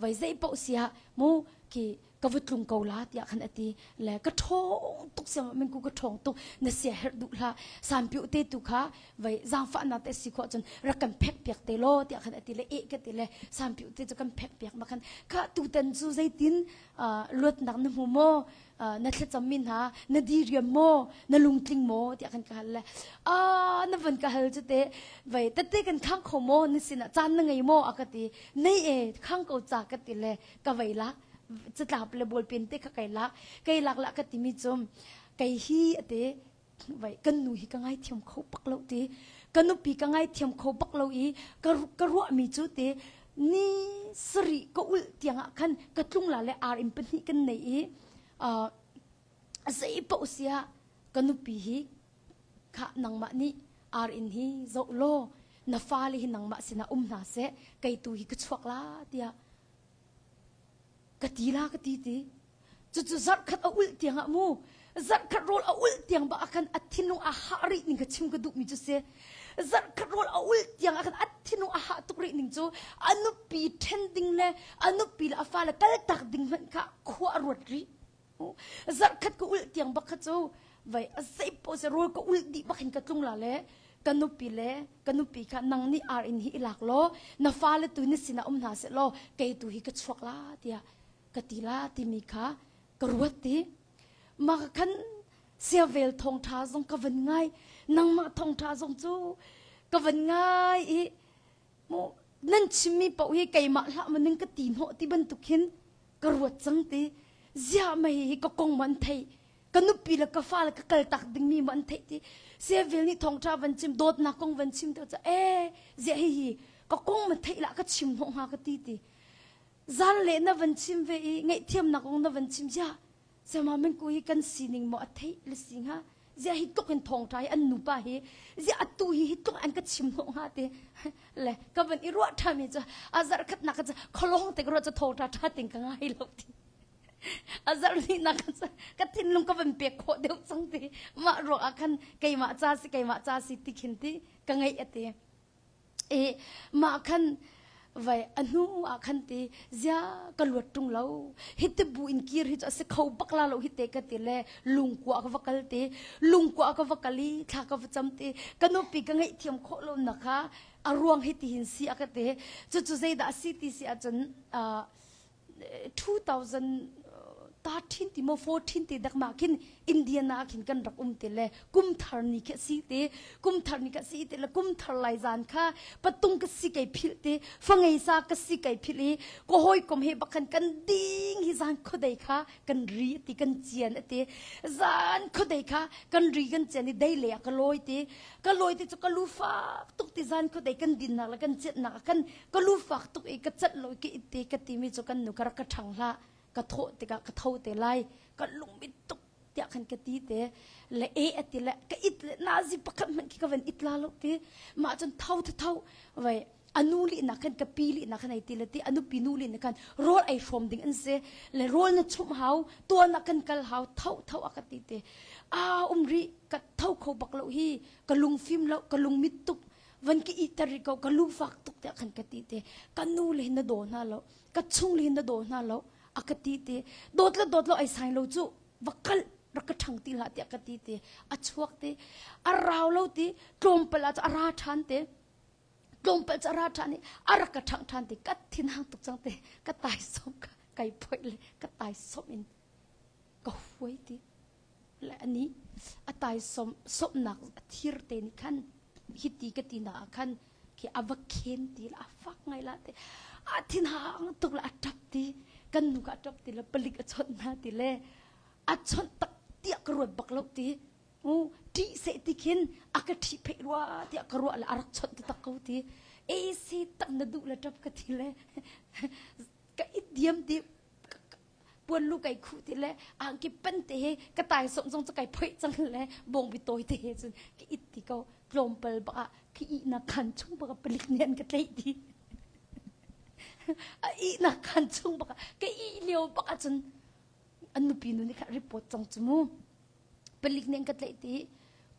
vai zei paoh sia mu khi ka va tlung ko la tiah khan a ti le ka ṭhawng tuk siang min ku ka ṭhawng tuk na sia herh duh hlah sanpiu te tu kha vai zaangfah na te si khawh cun rak kan phek piak te law tiah khan a ti le e ka ti le sanpiu te cu kan phek piak ma khan kha tutan cu zeitin luatnak na hmu maw na thlacam mi hna na diriam maw na lungtling maw tiah khan ka hal le a na van ka hal cu te vai tete kan khang kho maw na sinah caan na ngei maw a ka ti nei e khang ko ca ka ti le ka vei lak catlap le ballpen te kha kai lak kai lak la ka timi cu kei hi ate vai kan nu hi ka ngaithiam kho bak lo ti ka nupi ka ngaithiam kho bak lo i ka ka ruahmi cu te ni sarih ka ulh tiangah khan ka tlung la le ar in pahnih kan nei i zei paoh sia ka nupi hi kha nangmah nih ar in hi zoh law na fale hi nangmah sinah um hna seh kei tu hi ka chuak la tiah ka ti la ka ti ti cucu zarhkhat a ulh tiang ah mu zarhkhat rawl a ulh tiang ba khan a thinlung a hah rih ning ka chim ka duh mi cu si zarhkhat rawl a ulh tiang ah khan a thinlung a hah tuk rih ning cu a nupi ṭhen ding le a nupi le a fale kaltak ding hmanh kha khua a ruat rih Zarhkhat ka ulh tiang bak kha cu vai a zei paoh si rawl ka ulh dih bak hin ka tlung la le ka nupi le ka nupi kha nang nih ar in hi i lak law na fale tu na sinah um hna seh law kei tu hi ka chuak la tiah ka ti la timi kha ka ruat ti mah khan siavel thawngṭha zong ka van ngai nangmah thawngṭha zong cu ka van ngai i mu nan chimmi paoh hi keimah hlah ma ning ka ti hnawh ti bantuk hin ka ruat cang ti ziah mei hi ka kong ma an theih ka nupi le ka fa le ka kal tak dingmi ma an theih ti sevil nih thawngṭha van chim dawtnak kong van chim te e ziah hi hi ka kong ma theih lah ka chim hnawh hnga ka ti ti zan le na van chim ve i ngaihthiamnak kong na van chim ziah Sama min ku hi kan sining maw a theih le si hnga ziah hi tluk in thawngṭha hi an nupa hi ziah atu hi hi tluk an ka chim hnawh hnga ti le ka van i ruah ṭhami cu a zarh khatnak ka cu khualawng te ka ruah cu thawngṭha ṭha ting ka ngai lo ti a zarh hnihnak ka cu ka thinlung ka van pek khawh deuh cang ti mah ruang ah khan keimah ca si keimah ca si ti khin ti ka ngaih a ti I mah khan vai a hnu ah khan ti zia ka luat ṭung lo hi ti bu in kir hi cu a si kho bak la lo hi te ka ti le lungkua ka va kal ti lungkua ka va kal i thla ka va cam ti ka nupi ka ngaihthiam khawh lo na kha a ruang hi ti hin si a ka ti cucu zeidah a si ti si ahcun 2013 ti maw 14 ti dak ma khin Indiana ah khin kan rak um ti le kum thar ni khi si ti kum thar ni ka si ti le kum thar lai zan kha patung ka si kai phil ti fangei sa ka si kai phil i ko hoi kom he bakhan kan ding hi zan khodei kha kan ri ti kan cian ati zan khodei kha kan ri kan cian i dei le ka loi ti ka loi ti chu ka lu fak tuk ti zan khodei kan din nak le kan ciat nak kan ka lu fak tuk i ka cat lo i ka it ka timi cu kan nu ka rak ka ṭhang hlah ka thawh tikah ka tho te lai ka lungmit tuk tiah khan ka ti te le e a ti le ka it le nazi pakhat hmanh khi ka van it la lo ti mah cun tho tho tho vai anu li na khan ka pi li na khan ai ti le ti anu pi nu li na khan rawl ei hrawm ding an si le rawl na chumh hau tuan na kan kal hau tho tho a ka ti te a um ri ka tho kho bak lo hi ka lungfim lo ka lungmit tuk van ka iter rih ko ka lu fak tuk tiah khan ka ti te ka nu le hin na daw hna lo ka chung le hin na daw hna lo a ka ti te dawt le dawt lo ai sai lo cu va kal rak ka ṭhang ti hlah tiah ka ti te a chuak te a rau lo ti tlawmpal ah cu a ra ṭhan te tlawmpal cu a ra ṭhan i a rak ka ṭhang ṭhan te ka thin hang tuk cang te ka tai som ka kai phoih le ka tai som in ka huai ti le ani a taisawm sawmnak a thir te nih khan hiti ka ti na ah khan khi a va khen ti la a fak ngai la te a thin hang tuk la a tap ti kan nu ka tap ti le palik a chawnh hna ti le a chawnh tak tiah ka ruat bak lo ti u ṭih seh ti khin a ka ṭhih pheih rua tiah ka ruah le a rak chawnh ti tak ko ti. AC tak na duh le ṭap ka ti le ka i diam ti puan lu kai khuh ti le angki pan te he ka tai som zong cu kai phoih cang le bawngbi tawi te he cun ka it ti ko tlawmpal bak ah ka ihnak khan chung bak ah palik nih an ka tlaih ti a ihnak khan chung bak ah ka ih lio bak ah cun an nupi nu nih kha report cang cu mu palik nih an ka tlaih ti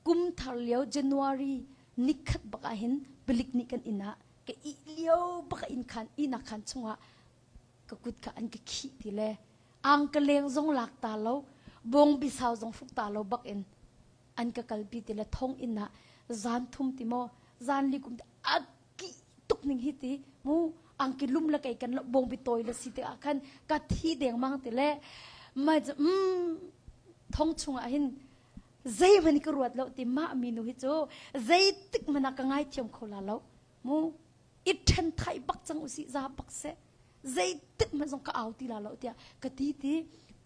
kum thar lio January nikhat bak ah hin palik nih kan inn ah ka ih lio bak ah inn khan ihnak khan chungah ka kut kha an ka khih ti le ang ka leng zong lak ta lo bawng bisau zong hruk ta lo bak in an ka kalpi ti le thong inn ah zan thum ti maw zan li kum ti a ki tuk ning hi ti mu angki lum le kei kan lo bawng bi tawi le si te ah khan ka thi deng mang ti le ma mm thong chung ah hin zeihmanh ka ruat lo ti mah mi nu hi cu zeitik hmanh ah ka ngaithiam kho la lo mu i ṭhen thai bak cang usih za bak seh zeitik hmanh zong ka au ti la lo tiah ka ti ti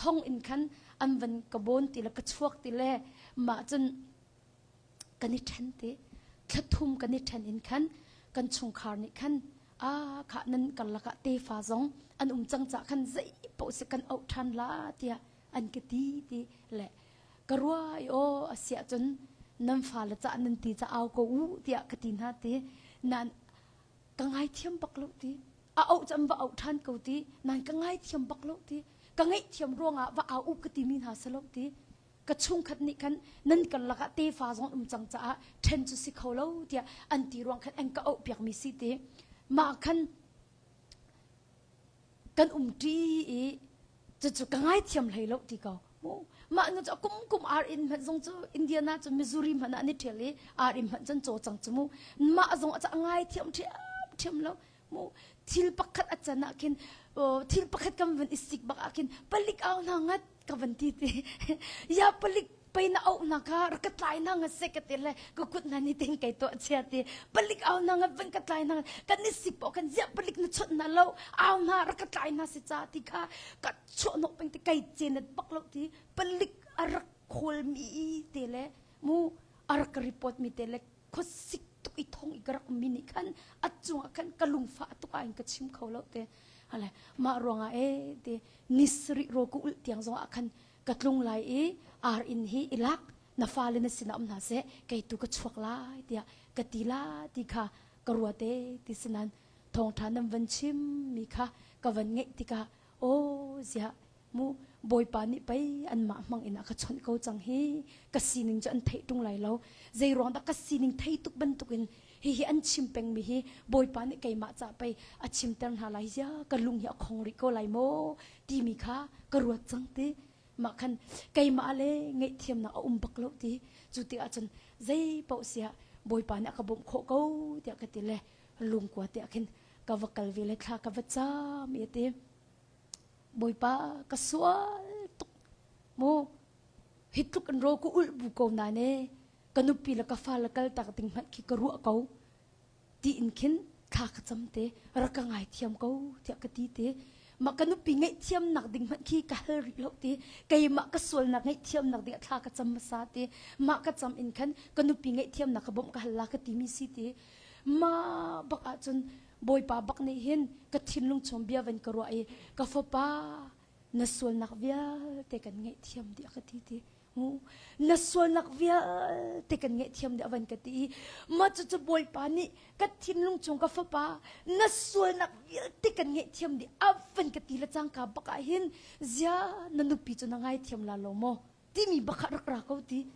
thong in khan an van ka bon ti le ka chuak ti le mah cun kan i ṭhen ti thlathum kan i ṭhen in khan kan chungkhar nih khan a kha nan karlak ah tefa zong an um cang ca khan zei paoh si kan auh ṭhan la tiah an ka ti ti le ka rua i aw a siah cun nan fale cah nan ti ca au ko u tiah ka ti hna ti nan ka ngaithiam bak lo ti a auh cam va auh ṭhan ko ti nan ka ngaithiam bak lo ti ka ngaihthiam ruangah va au u ka ti mi hna si lo ti ka chungkhat nih khan nan karlak ah tefa zong um cang caah ṭhen cu si kho lo tiah an ti ruang khan an ka auh piak mi si ti mah khan kan umṭi i cucu ka ngaithiam hlei lo ti ko mah nu cu kum kum ar in hmanh zong cu Indiana cu Missouri hmanh ah an i ṭhial i ar in hmanh cun caw cang cu mu mah zong a ngaithiam ṭhiamṭhiam lo mu thil pakhat a can ah khin thil pakhat kan van i sik bak ah khin palik au hna ngat ka van ti ti ya palik pei na auh na kha rak ka tlai na nga se ka ti le ka kut na ni ting kai to chia ti palik au na nga van ka tlai na kan ni sik po kan zia palik na chot na lo au na rak ka tlai na si cha ti kha ka chuah nok peng ti kai chen bak lo ti palik a rak khawl mi te le mu a rak report mi te le khuasik tuk i thong i ka rak mi nih khan a cungah khan ka lungfah tuk ah in ka chim kho lo te hale mah ruangah e te nisri ro ku ul tiang zong ah khan ka tlung lai i ar inn hi i lak na fale na sinah um hna seh kei tu ka chuak lai tiah ka ti la ti kha ka ruate ti sinan thawngṭha nan van chim mi kha ka van ngeih tikah aw ziah mu bawipa nih pei anmah hmang in a ka chawnh ko cang hi ka sining cu an theih ṭung lai lo zei ruang dah ka sining thei tuk bantukin hihi an chim pengmi hi bawipa nih keimah ca pei a chimter hna lai zia ka lung hi a khong rih ko lai maw timi kha ka ruat cang ti mah khan keimah le ngaihthiamnak a um bak lo ti cu tikah cun zei paoh siah bawipa nih a ka bawmh khawh ko tiah ka ti le lungkua tiah khin ka va kal ve le thla ka va cam i ti bawipa ka sual tuk mu hi tluk in ro ku ulh bu ko na ne ka nupi le ka fa le kal tak ding hmanh khi ka ruah ko tiin khin thla ka cam te rak ka ngaithiam ko tiah ka ti te mah ka nupi ngaihthiamnak ding hmanh khi ka hal rih lo ti keimah ka sualnak ngaihthiamnak ding ah thla ka cam hmasa ti mah ka cam in khan ka nupi ngaihthiamnak ka bawmh ka hal la ka timi si ti mah bak ahcun bawipa bak nih hin ka thinlung chung bia van ka ruah i ka fapa na sualnak vialte kan ngaihthiam dih a ka ti ti Na sualnak vialte kan ngaihthiam dih a van ka ti i mah cucu Bawipa nih ka thinlung chung ka fapa na sualnak vialte kan ngaihthiam dih a van ka ti le cangka bak ah hin zia na nupi cu na ngaithiam la lo maw timi bak ah rak ra ko ti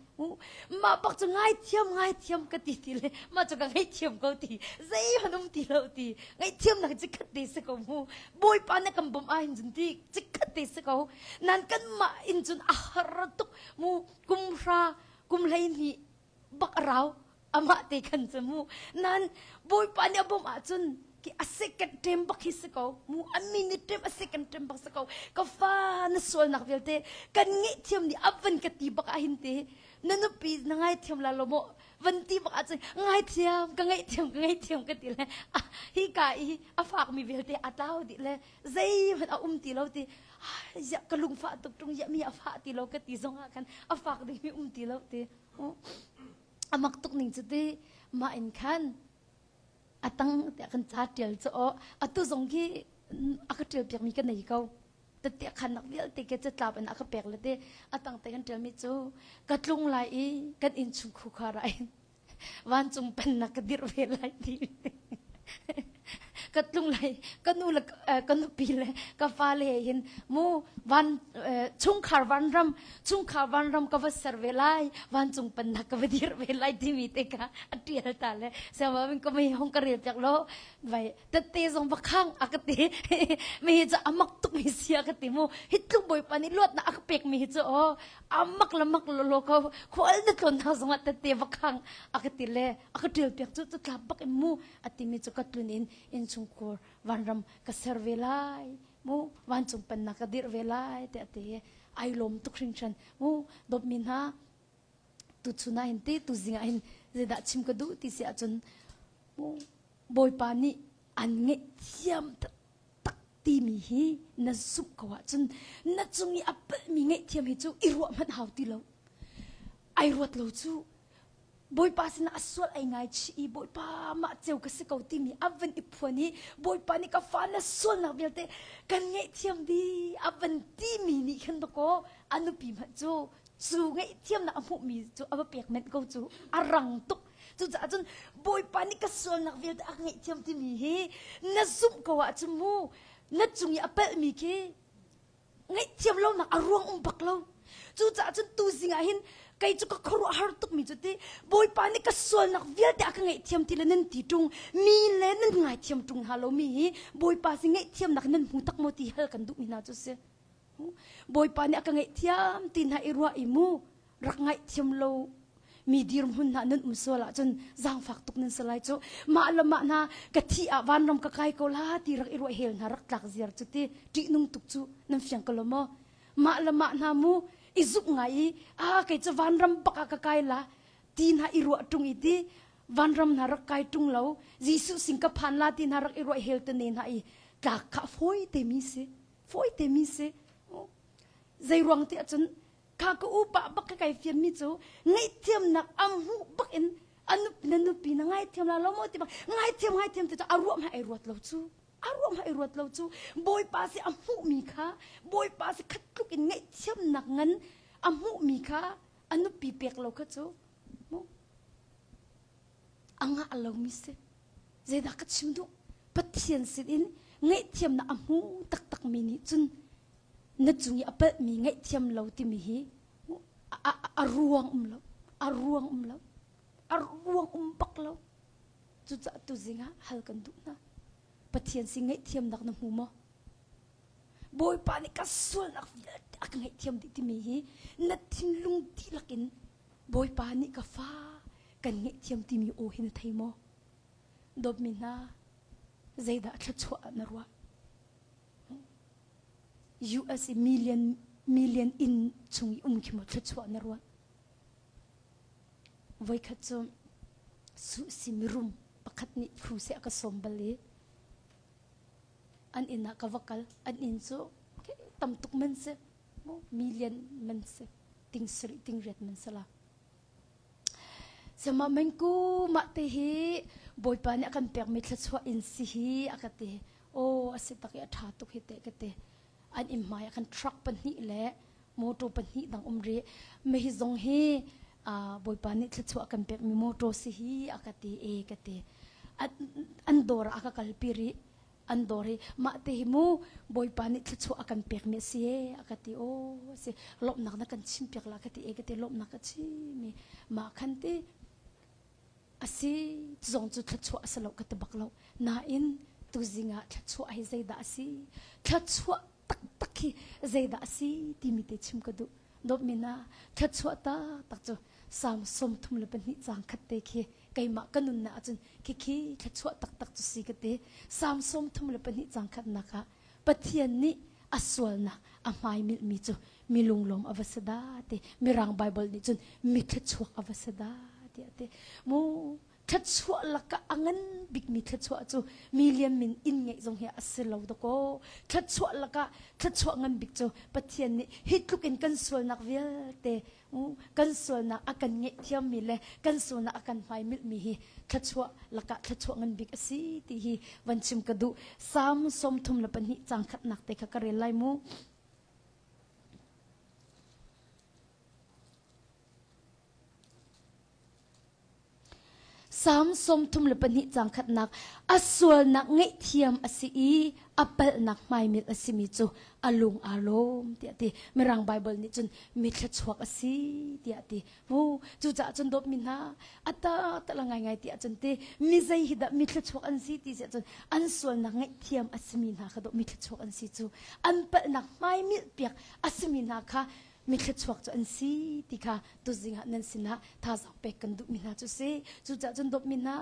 mah bak cu ngaithiam ngaithiam ka ti ti le mah cu ka ngaihthiam ko ti zeihmanh um ti lo ti ngaihthiamnak cikhat te si ko mu Bawipa nih kan bawmh ah hin cun ti cikhat te si ko nan kanmah in cun a har tuk mu kum hra kum 12 bak a rau amah te khan cu mu nan bawipa nih a bawmh ahcun ki a second term bak hi si ko mu a minute term a second term bak si ko ka fa na sualnak vialte kan ngaihthiam nih a van ka ti bak ah hin te na nupi na ngaithiam la lo maw van ti bak ahcun ngaithiam ka ngaihthiam ka ngaihthiam ka ti le hi ka i a fakmi vialte a tlau dih le zeihmanh a um ti lo ti ziah ka lungfah tuk ṭung ziah mi a fah ti lo ka ti zong ah khan a fak dingmi um ti lo ti a mak tuk ning cu ti mah in khan. Atang tiah kan ca tial cu aw atu zong khi a ka tial piakmi ka nei ko. Tete khannak vialte ke catlap in a ka pek le te atang te kan tialmi cu ka tlung lai i kan innchung khukhar ah hin vancung pennak ka dirh ve lai ti ka tlung lai ka nu le ka nupi le ka fale he hin mu van chungkhar vanram chungkhar vanram ka va ser ve lai vancung pennak ka va dir ve lai timi te kha a tial ta le siama min ka mei hong ka rel piak lo vai tette zong va khang a ka ti mi hi cu amak tuk mi si a ka ti mu hi tluk bawipa nih luatnak a ka pek mi hi cu aw amak le mak lo lo ko khual na tlawn hna zongah tette va khang a ka ti le a ka ṭial piak cu catlap bak in mu a timi cu ka tlun in innchungkhur vanram ka ser ve lai mu vancung pennak ka dirh ve lai te a ti ai lawm tuk hringhran mu dawtmi hna tuchun ah hin ti tuzing ah hin zeidah chim ka duh ti si ahcun mu bawipa nih an ngaihthiam tak timi hi na zumh ko ahcun na cung i a palhmi ngaihthiam hi cu i ruah hmanh hau ti lo. Ai ruat lo cu Bawipa sinah a sual ai ngaichih i Bawipa mah ceu ka si ko timi a van i phuan i Bawipa nih ka fa na sualnak vialte kan ngaihthiam dih a van timi nih khin dakaw a nupi hmanh cu cu ngaihthiamnak a hmuhmi cu a va pek menh ko cu a rang tuk. Cucaah cun Bawipa nih ka sualnak vialte a ka ngaihthiam timi hi na zumh ko ahcun mu na cung i a palhmi khi ngaihthiam lonak a ruang um bak lo. Cucaah cun tuzing ah hin kei cu ka khuaruah har tukmi cu ti Bawipa nih ka sualnak vialte a ka ngaihthiam ti le nan ti ṭung mi le nan ngaithiam ṭung hna lomi hi Bawipa sin ngaihthiamnak nan hmu tak maw ti hal kan duhmi hna cu si. Bawipa nih a ka ngaihthiam ti hna i ruah i mu rak ngaihthiam lo mi dirhmun hna nan um sual ahcun zaangfak tuk nan si lai cu mah le mah hna ka thi ah vanram ka kai ko la ti rak i ruah hel hna rak tlak ziar cu ti ṭihnung tuk cu nan fiang ko lo maw mah le mah hna mu i zuk ngai i a kei cu vanram bak ah ka kai la ti hna i ruah ṭung i ti vanram hna rak kai ṭung lo Jesuh sin ka phan la ti hna rak i ruah hel te ne hna i tlak kha fawi te mi si fawi te mi si zei ruang ti ahcun kha ka upa bak ka kai fian mi cu ngaihthiamnak a hmuh bak in na nupi na ngaithiam la lo maw ti bak ngaithiam ngaithiam ti cu a ruah hmai ai ruat lo cu a ruah hmai ai ruat lo cu bawipa si a hmuh mi kha bawipa si khat tluk in ngaihthiamnak ngan a hmuh mi kha a nupi pek lo kha cu mu a ngah lo mi si zeidah ka chim duh Pathian sin in ngaihthiamnak a hmu taktak mi nih cun na cung i a palhmi ngaihthiam lo timi hi a ruang um lo a ruang um lo a ruang um bak lo cucaah tuzing ah hal kan duh hna Pathian si ngaihthiamnak na hmu maw Bawipa nih ka sualnak vialte a ka ngaihthiam dih timi hi na thinlung dihlak in Bawipa nih ka fa kan ngaihthiam timi aw hi na thei maw dawtmi hna zeidah thluachuah ah na ruah US i million million inn chung i um khi maw thluachuah na ruat? Voikhat cu suhsi mirum pakhat nih phu seh a ka sawm bal i an inn ah ka va kal. An inn cu tam tuk man si. Million man si. Ting sarih ting riat man si la. Sihmah mengku mah te hi Bawipa nih a kan pekmi thluachuah inn si hi a ka ti. Aw a si tak i a ṭha tuk hi teh ka ti. An inn hmai ah khan truck pahnih le motor pahnih dang um rih. Mah hi zong hi Bawipa nih thluachuah kan pekmi motor si hi a ka ti e ka ti. An dawr ah a ka kalpi rih. An dawr hi mah te hi mu Bawipa nih thluachuah a kan pekmi a si e a ka ti. Aw a si lawmhnak na kan chimpiak la ka ti e ka ti lawmhnak ka chim i mah khan ti a si zong cu thluachuah a si lo ka ti bak lo. Nain tuzing ah thluachuah hi zeidah a si thluachuah taktak hi zeidah a si timi te chim ka duh. Dawtmi na thluachuah taktak cu Salm 32 caang khat te khi keimah ka nunnak ahcun khikhi thluachuah taktak cu si ka ti. Salm 32 caang khatnak ah Pathian nih a sualnak a hmaimilhmi cu mi lunglawm a va si dah ti. Mirang Bible nih cun mi thluachuak a va si dah tiah a ti. Mu. Thluachuah lakah a ngan bikmi thluachuah cu mi lian min inn ngeih zong hi a si lo dakaw. Thluachuah lakah thluachuah ngan bik cu Pathian nih hi tluk in kan sualnak vialte kan sualnak a kan ngaihthiammi le kan sualnak a kan hmaimilhmi hi thluachuah lakah thluachuah ngan bik a si ti hi van chim ka duh. Salm 32 caang khatnak te kha ka rel lai mu. Salm 32 caang khatnak a sualnak ngaihthiam a si i a palhnak hmaimilh a simi cu a lung aa lawm tiah a ti. Mirang Baibal nih cun mi thluachuak a si tiah a ti. Mu cucaah cun dawtmi hna a taktak la ngaingai tiah cun ti mi zei hi dah mi thluachuak an si ti siah cun an sualnak ngaihthiam a simi hna kha dawh mi thluachuak an si cu an palhnak hmaimilh piak a simi hna kha mi thluachuak cu an si ti kha tuzing ah nan sinah thazaang pek kan duhmi hna cu si. Cucaah cun dawtmi hna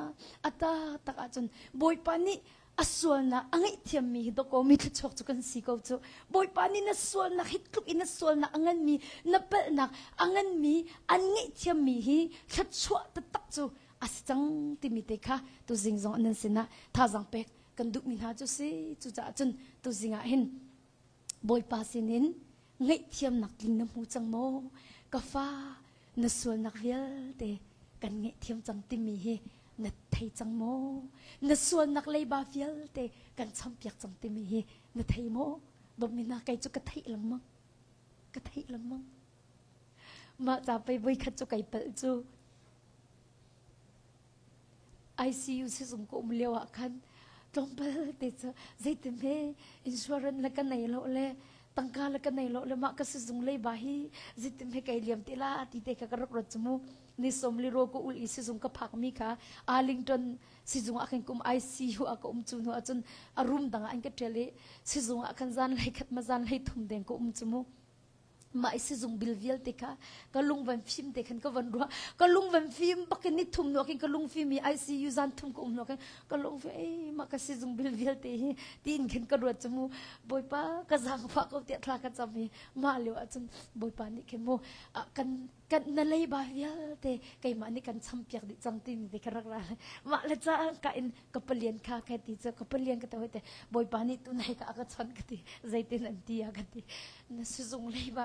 a taktak ahcun Bawipa nih a sualnak a ngaihthiammi hi dawkaw mi thluachuak cu kan si ko cu. Bawipa nih na sualnak hi tluk in na sualnak a nganmi na palhnak a nganmi an ngaihthiammi hi thluachuah taktak cu a si cang timi te kha tuzing zong nan sinah thazaang pek kan duhmi hna cu si. Cucaah cun tuzing ah hin Bawipa sinin ngaihthiamnak tling na hmu cang maw? Ka fa, na sualnak vialte kan ngaihthiam cang timi hi na thei cang maw? Na sualnak leiba vialte kan champiak cang timi hi na thei maw? Dawtmi hna kei cu ka theih lengmang. Ka theih lengmang. Mah ca pei voikhat cu kai palh cu. ICU sizung ka um lio ah khan tlawmpal te cu zeitin he insurance le ka nei lo le tangka le ka nei lo le mah ka sizung lei ba hi zeitin he kai liam te la ti te kha ka rak ruat cu mu ni som li ro ka ul i sizung ka phak mi kha Arlington sizung ah khan kum ICU ah ka um cu hnu ahcun a room dang ah an ka ṭial i sizung ah khan zan hlei khat ma zan hlei thum deng ka um cu mu mah i sizung bil vialte kha ka lung van fim te khan ka van ruah ka lung van fim bakin ni thum nu khin ka lung fim i ICU zan thum ka um nu khin ka lung fim ei mah ka sizung bil vialte hi tiin khin ka ruat cu mu bawipa ka zaangfah ko tiah thla ka cam i mah lio ahcun bawipa nih khin mu kan kan na leiba vialte keimah nih kan champiak dih cang timi te ka rak ra mah le ca ka in ka palian kha ka ti cu ka palian ka te hoi te bawipa nih tunai ka ka chon ka ti zeitin an ti a ka ti na sizung leiba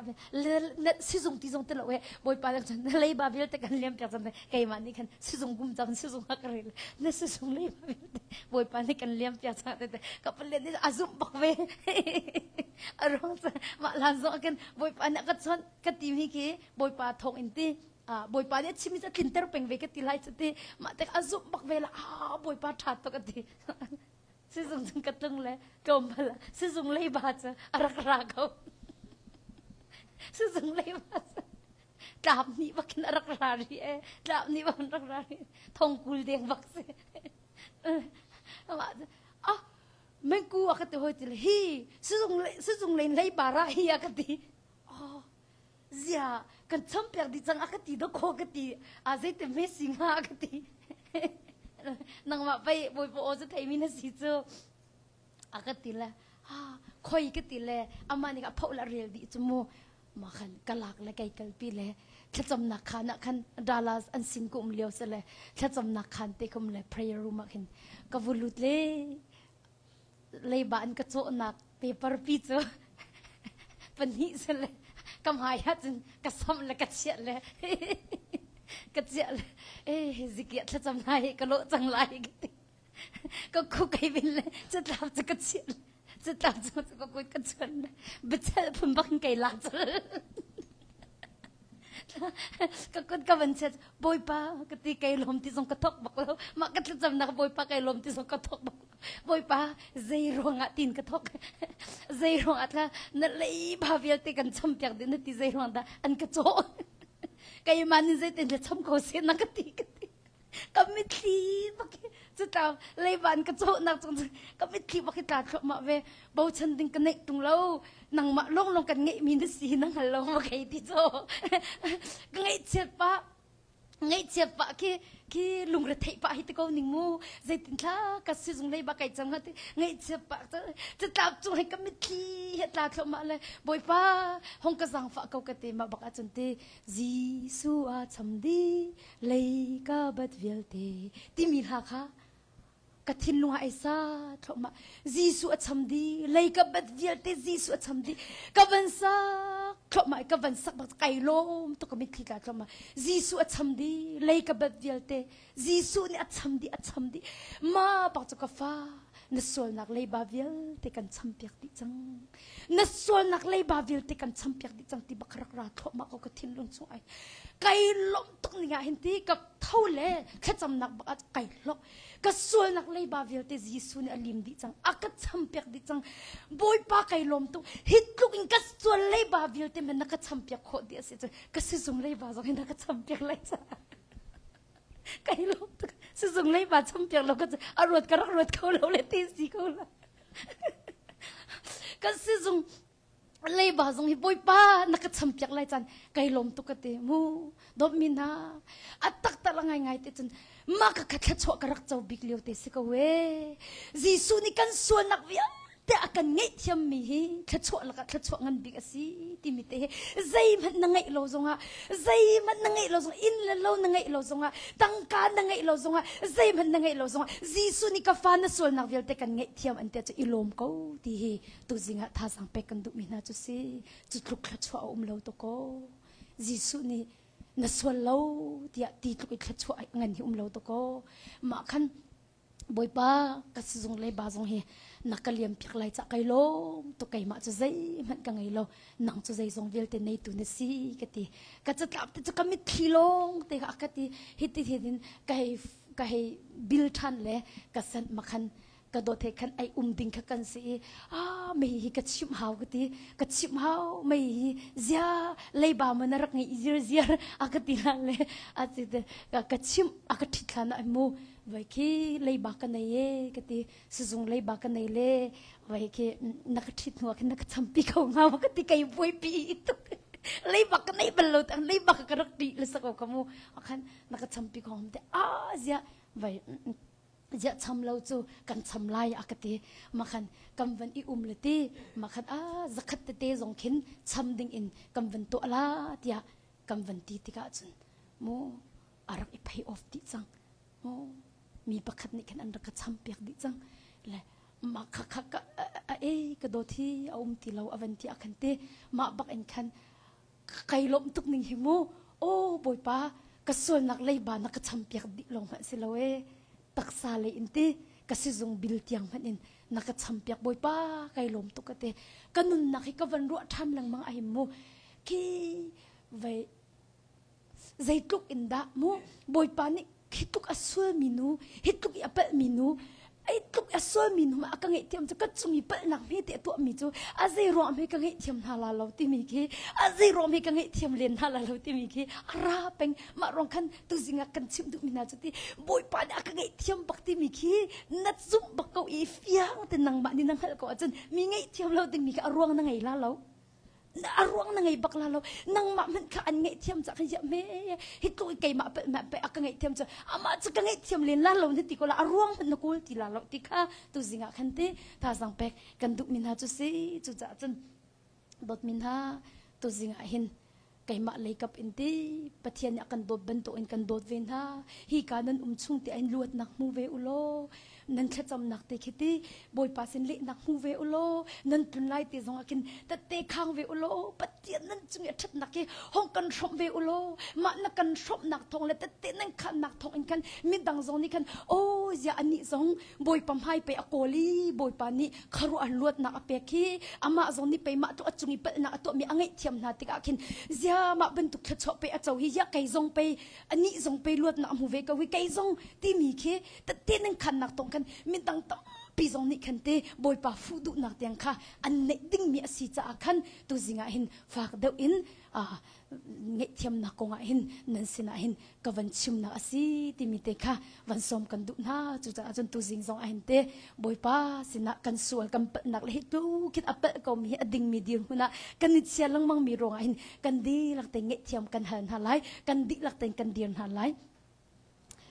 na sizung ti zong ti lo e bawipa nih cun na leiba vialte kan liam piak cang keimah nih khan sizung kum cang sizung a ka rel na sizung leiba vialte bawipa nih kan liam piak cang te ka palian nih a zumh bak ve a ruang cu mah hlan zong ah khan bawipa nih a ka chawnh ka timi khi bawipa thawng in ti bawipa nih a chimmi cu a tlinter peng ve ka ti lai cu ti mah tek a zumh bak ve la ah bawipa ṭha tuk a ti sizung cung ka tlung le tlawmpal ah sizung leiba cu a rak ra ko sizung leiba cu tlap nih bakin a rak ra ri e tlap nih bakin rak ra ri thongkul deng bak si ah mengku a ka ti hoi ti le hi sizung sizung lein leiba ra hi a ka ti oh zia kan champiak dih cang a ka ti dawkaw ka ti a zeiti hme si hnga a ka ti nangmah pei bawipa aw cu theimi na si cu a ka ti le ha khoi ka ti le amah nih a phoh le a rel dih cu mu ma khan ka lak le kei kalpi le thlacamnak khan ah khan Dallas an sin ka um lio se le thlacamnak khan te kum le prayer room ah khin ka vu lut le leiba an ka cawhnak paper pi cu pahnih se le ka hmai ah cun ka samh le ka chiah le ka chiah le eh zikiah thlacam hna hi ka lawh cang lai ka ti ka khu kai bin le catlap cu ka chiah le catlap cu ka kut ka chuan le biachel phun bak in kai lak cul ka kut ka van chet bawipa ka ti kai lawm ti zong ka thok bak lo mah ka thlacamnak bawipa kai lawm ti zong ka thok bak bawipa zei ruangah tin ka thok zei ruangah tla na leiba vialte kan champiak ding na ti zei ruang dah an ka cawh keimah nih zeitin le cham ko seh na ka ti ka ti ka mitthli bak cu tla leiba an ka cawhnak cung ka mitthli bak hi tla thluahmah ve bochan ding ka neih tung lo nangmah longlong kan ngeihmi na si na hngal lo ma kei ti cu ka ngaihchiat pah. Ngaihchiat pah khi khi lungretheih pah hi ti ko ning mu. Zeitin thla ka sizung lei ba kai cang ha ti ngaihchiat pah catlap cung he ka mitthli he tla thluahmah le Bawipa hong ka zaangfah ko ka ti mah bak ahcun ti Jesuh a cham di lei ka bat vialte timi hla kha ka thinlung ah ai sa thluahmah. Jesuh a cham dih lei ka bat vialte Jesuh a cham dih ka van sak thluahmah i ka van sak bak kai lawm tuk ka mitthli tla thluahmah. Jesuh a cham dih lei ka bat vialte Jesuh nih a cham dih a cham dih. Ma pak cu ka fa na sualnak leiba vialte kan champiak dih cang. Na sualnak leiba vialte kan champiak dih cang ti bak rak ra thluahmah ko ka thinlung chung ai. Kai lawm tuk ning ah hin ti ka tho le thlacamnak bak ah kai hlok. Ka sualnak leiba vialte Jesuh nih a lim dih cang a ka champiak dih cang. Bawipa kai lawm tuk. Hi tluk in ka sual leiba vialte men na ka champiak khawh dih a si cun ka sizung leiba zong hi na ka champiak lai ca. Kai lawm tuk. Sizung leiba champiak lo ka a ruat ka rak ruat kho lo le ti si ko la. Ka sizung leiba zong hi Bawipa na ka champiak lai caan kai lawm tuk ka ti mu dawtmi hna a taktak la ngaingai te cun mah ka kha thluachuah ka rak co bik lio te si ko e Jesuh nih kan sualnak vialte a kan ngaihthiammi hi thluachuah lakah thluachuah ngan bik a si timi te hi zeihmanh na ngeih lo zongah zeihmanh na ngeih lo zongah inn le lo na ngeih lo zongah tangka na ngeih lo zongah zeihmanh na ngeih lo zongah Jesuh nih ka fa na sualnak vialte kan ngaihthiam an ti cu i lawm ko ti hi tuzing ah thazaang pek kan duhmi hna cu si. Cu tluk thluachuah a um lo to ko. Jesuh nih na sual lo tiah ti tluk i thluachuah ngan hi um lo to ko. Mah khan Bawipa ka sizung le ba zong hi na ka liam piak lai cah kai lawm tuk. Keimah cu zeihmanh ka ngei lo, nang cu zeizong vialte neitu na si ka ti. Ka catlap te cu ka mitthli lawng te kha ka ti. Hi ti hin ka hei ka hei bil ṭhan le ka sanh makhan ka dawt he khan ai um ding kha kan si i ah mei hi ka chimh hau ka ti. Ka chimh hau mei hi zia leiba ma na rak ngei ziar ziar a ka ti la le a ti te ka chimh a ka ṭhit thlan ai mu vai khi leiba ka nei e ka ti. Sizung leiba ka nei le vai khi na ka ṭhit hnu ah khin na ka champi kho hnga ma ka ti. Kai buaipi tuk leiba ka nei bal lo tang leiba ka rak ṭih le sako ka mu khan na ka champi kho te a zia vai ziah cham lo cu kan cham lai a ka ti. Makhan kan van i um le ti makhan a zakhat tete zong khin cham ding in kan van tuah la tiah kan van ti tikah cun mu a rak i pay off dih cang. Mu mi pakhat nih khan an rak ka cham piak dih cang le mah kha kha ka a e ka dawt hi a um ti lo a van ti a khan te mah bak in khan kai lawmh tuk ning hi mu. O Bawipa ka sualnak leiba na ka champiak dih lawng hmanh si lo e taksa lei in ti ka sizung bil tiang hmanh in na ka champiak. Bawipa kai lawm tuk ka te. Ka nunnak hi ka van ruah ṭhan lengmang a him mu. Khi vai zeitluk in dah mu Bawipa nih hi tluk a sualmi nu, hi tluk i a palhmi nu, ai tluk a sualmi nu a ka ngaihthiam cu ka cung i palhnak hme te a tuahmi cu a zei ruang hme ka ngaihthiam hna la lo timi khi, a zei ruang hme ka ngaihthiam len hna la lo timi khi a ra peng. Mah ruang khan tuzing ah kan chimh duhmi hna cu ti Bawipa nih a ka ngaihthiam bak timi khi na zumh bak ko i fiang te nangmah nih na hngalh ko ahcun mi ngaihthiam lo dingmi kha a ruang na ngei la lo. A ruang na ngei bak la lo. Nangmah hmanh kha an ngaihthiam ca khan ziah me hi tluk i keimah pe ma pe a ka ngaihthiam cu amah cu ka ngaihthiam len la lo na ti ko la a ruang hmanh na kawl ti la lo ti kha tuzing ah khan ti thazaang pek kan duh mi hna cu si. Cucaah cun dawtmi hna tuzing ah hin keimah leikap in ti Pathian nih a kan dawt bantuk in kan dawt ve hna. Hi ka nan um chung te in luatnak hmu ve u law nan thlacamnak te khi ti Bawipa sin lehnak hmu ve u law nan tlun lai te zong ah khin tette khang ve u law Pathian nan cung i a ṭhatnak hi hong kan hrawmh ve u law mah na kan hrawmhnak thawng le tette nan khannak thawng in khan midang zong nih khan aw ziah anih zong Bawipa hmai pei a kawl i Bawipa nih kharuah luatnak a pek hi amah zong nih pei mah tu a cung i palhnak a tuahmi a ngaihthiam hna tikah khin zia mah bantuk thluachuah pei a co hi ziah kei zong pei anih zong pei luatnak a hmu ve ko hi kei zong timi khi tette nan khannak tong khan midang tampi. zapi zong nih khan te Bawipa fuh duhnak tiang kha an neih dingmi a si caah khan tuzing ah hin fak deuh in ngaihthiamnak kong ah hin nan sinah hin ka van chimnak a si timi te kha van sawm kan duh hna. Cucaah cun tuzing zong ah hin te Bawipa sinah kan sual kan palhnak le hi tu khin a palh komi hi a dingmi dirhmun ah kan i chia lengmang mi ruangah hin kan dihlak te ngaihthiam kan hal hna lai, kan dihlak tein kan dir hna lai.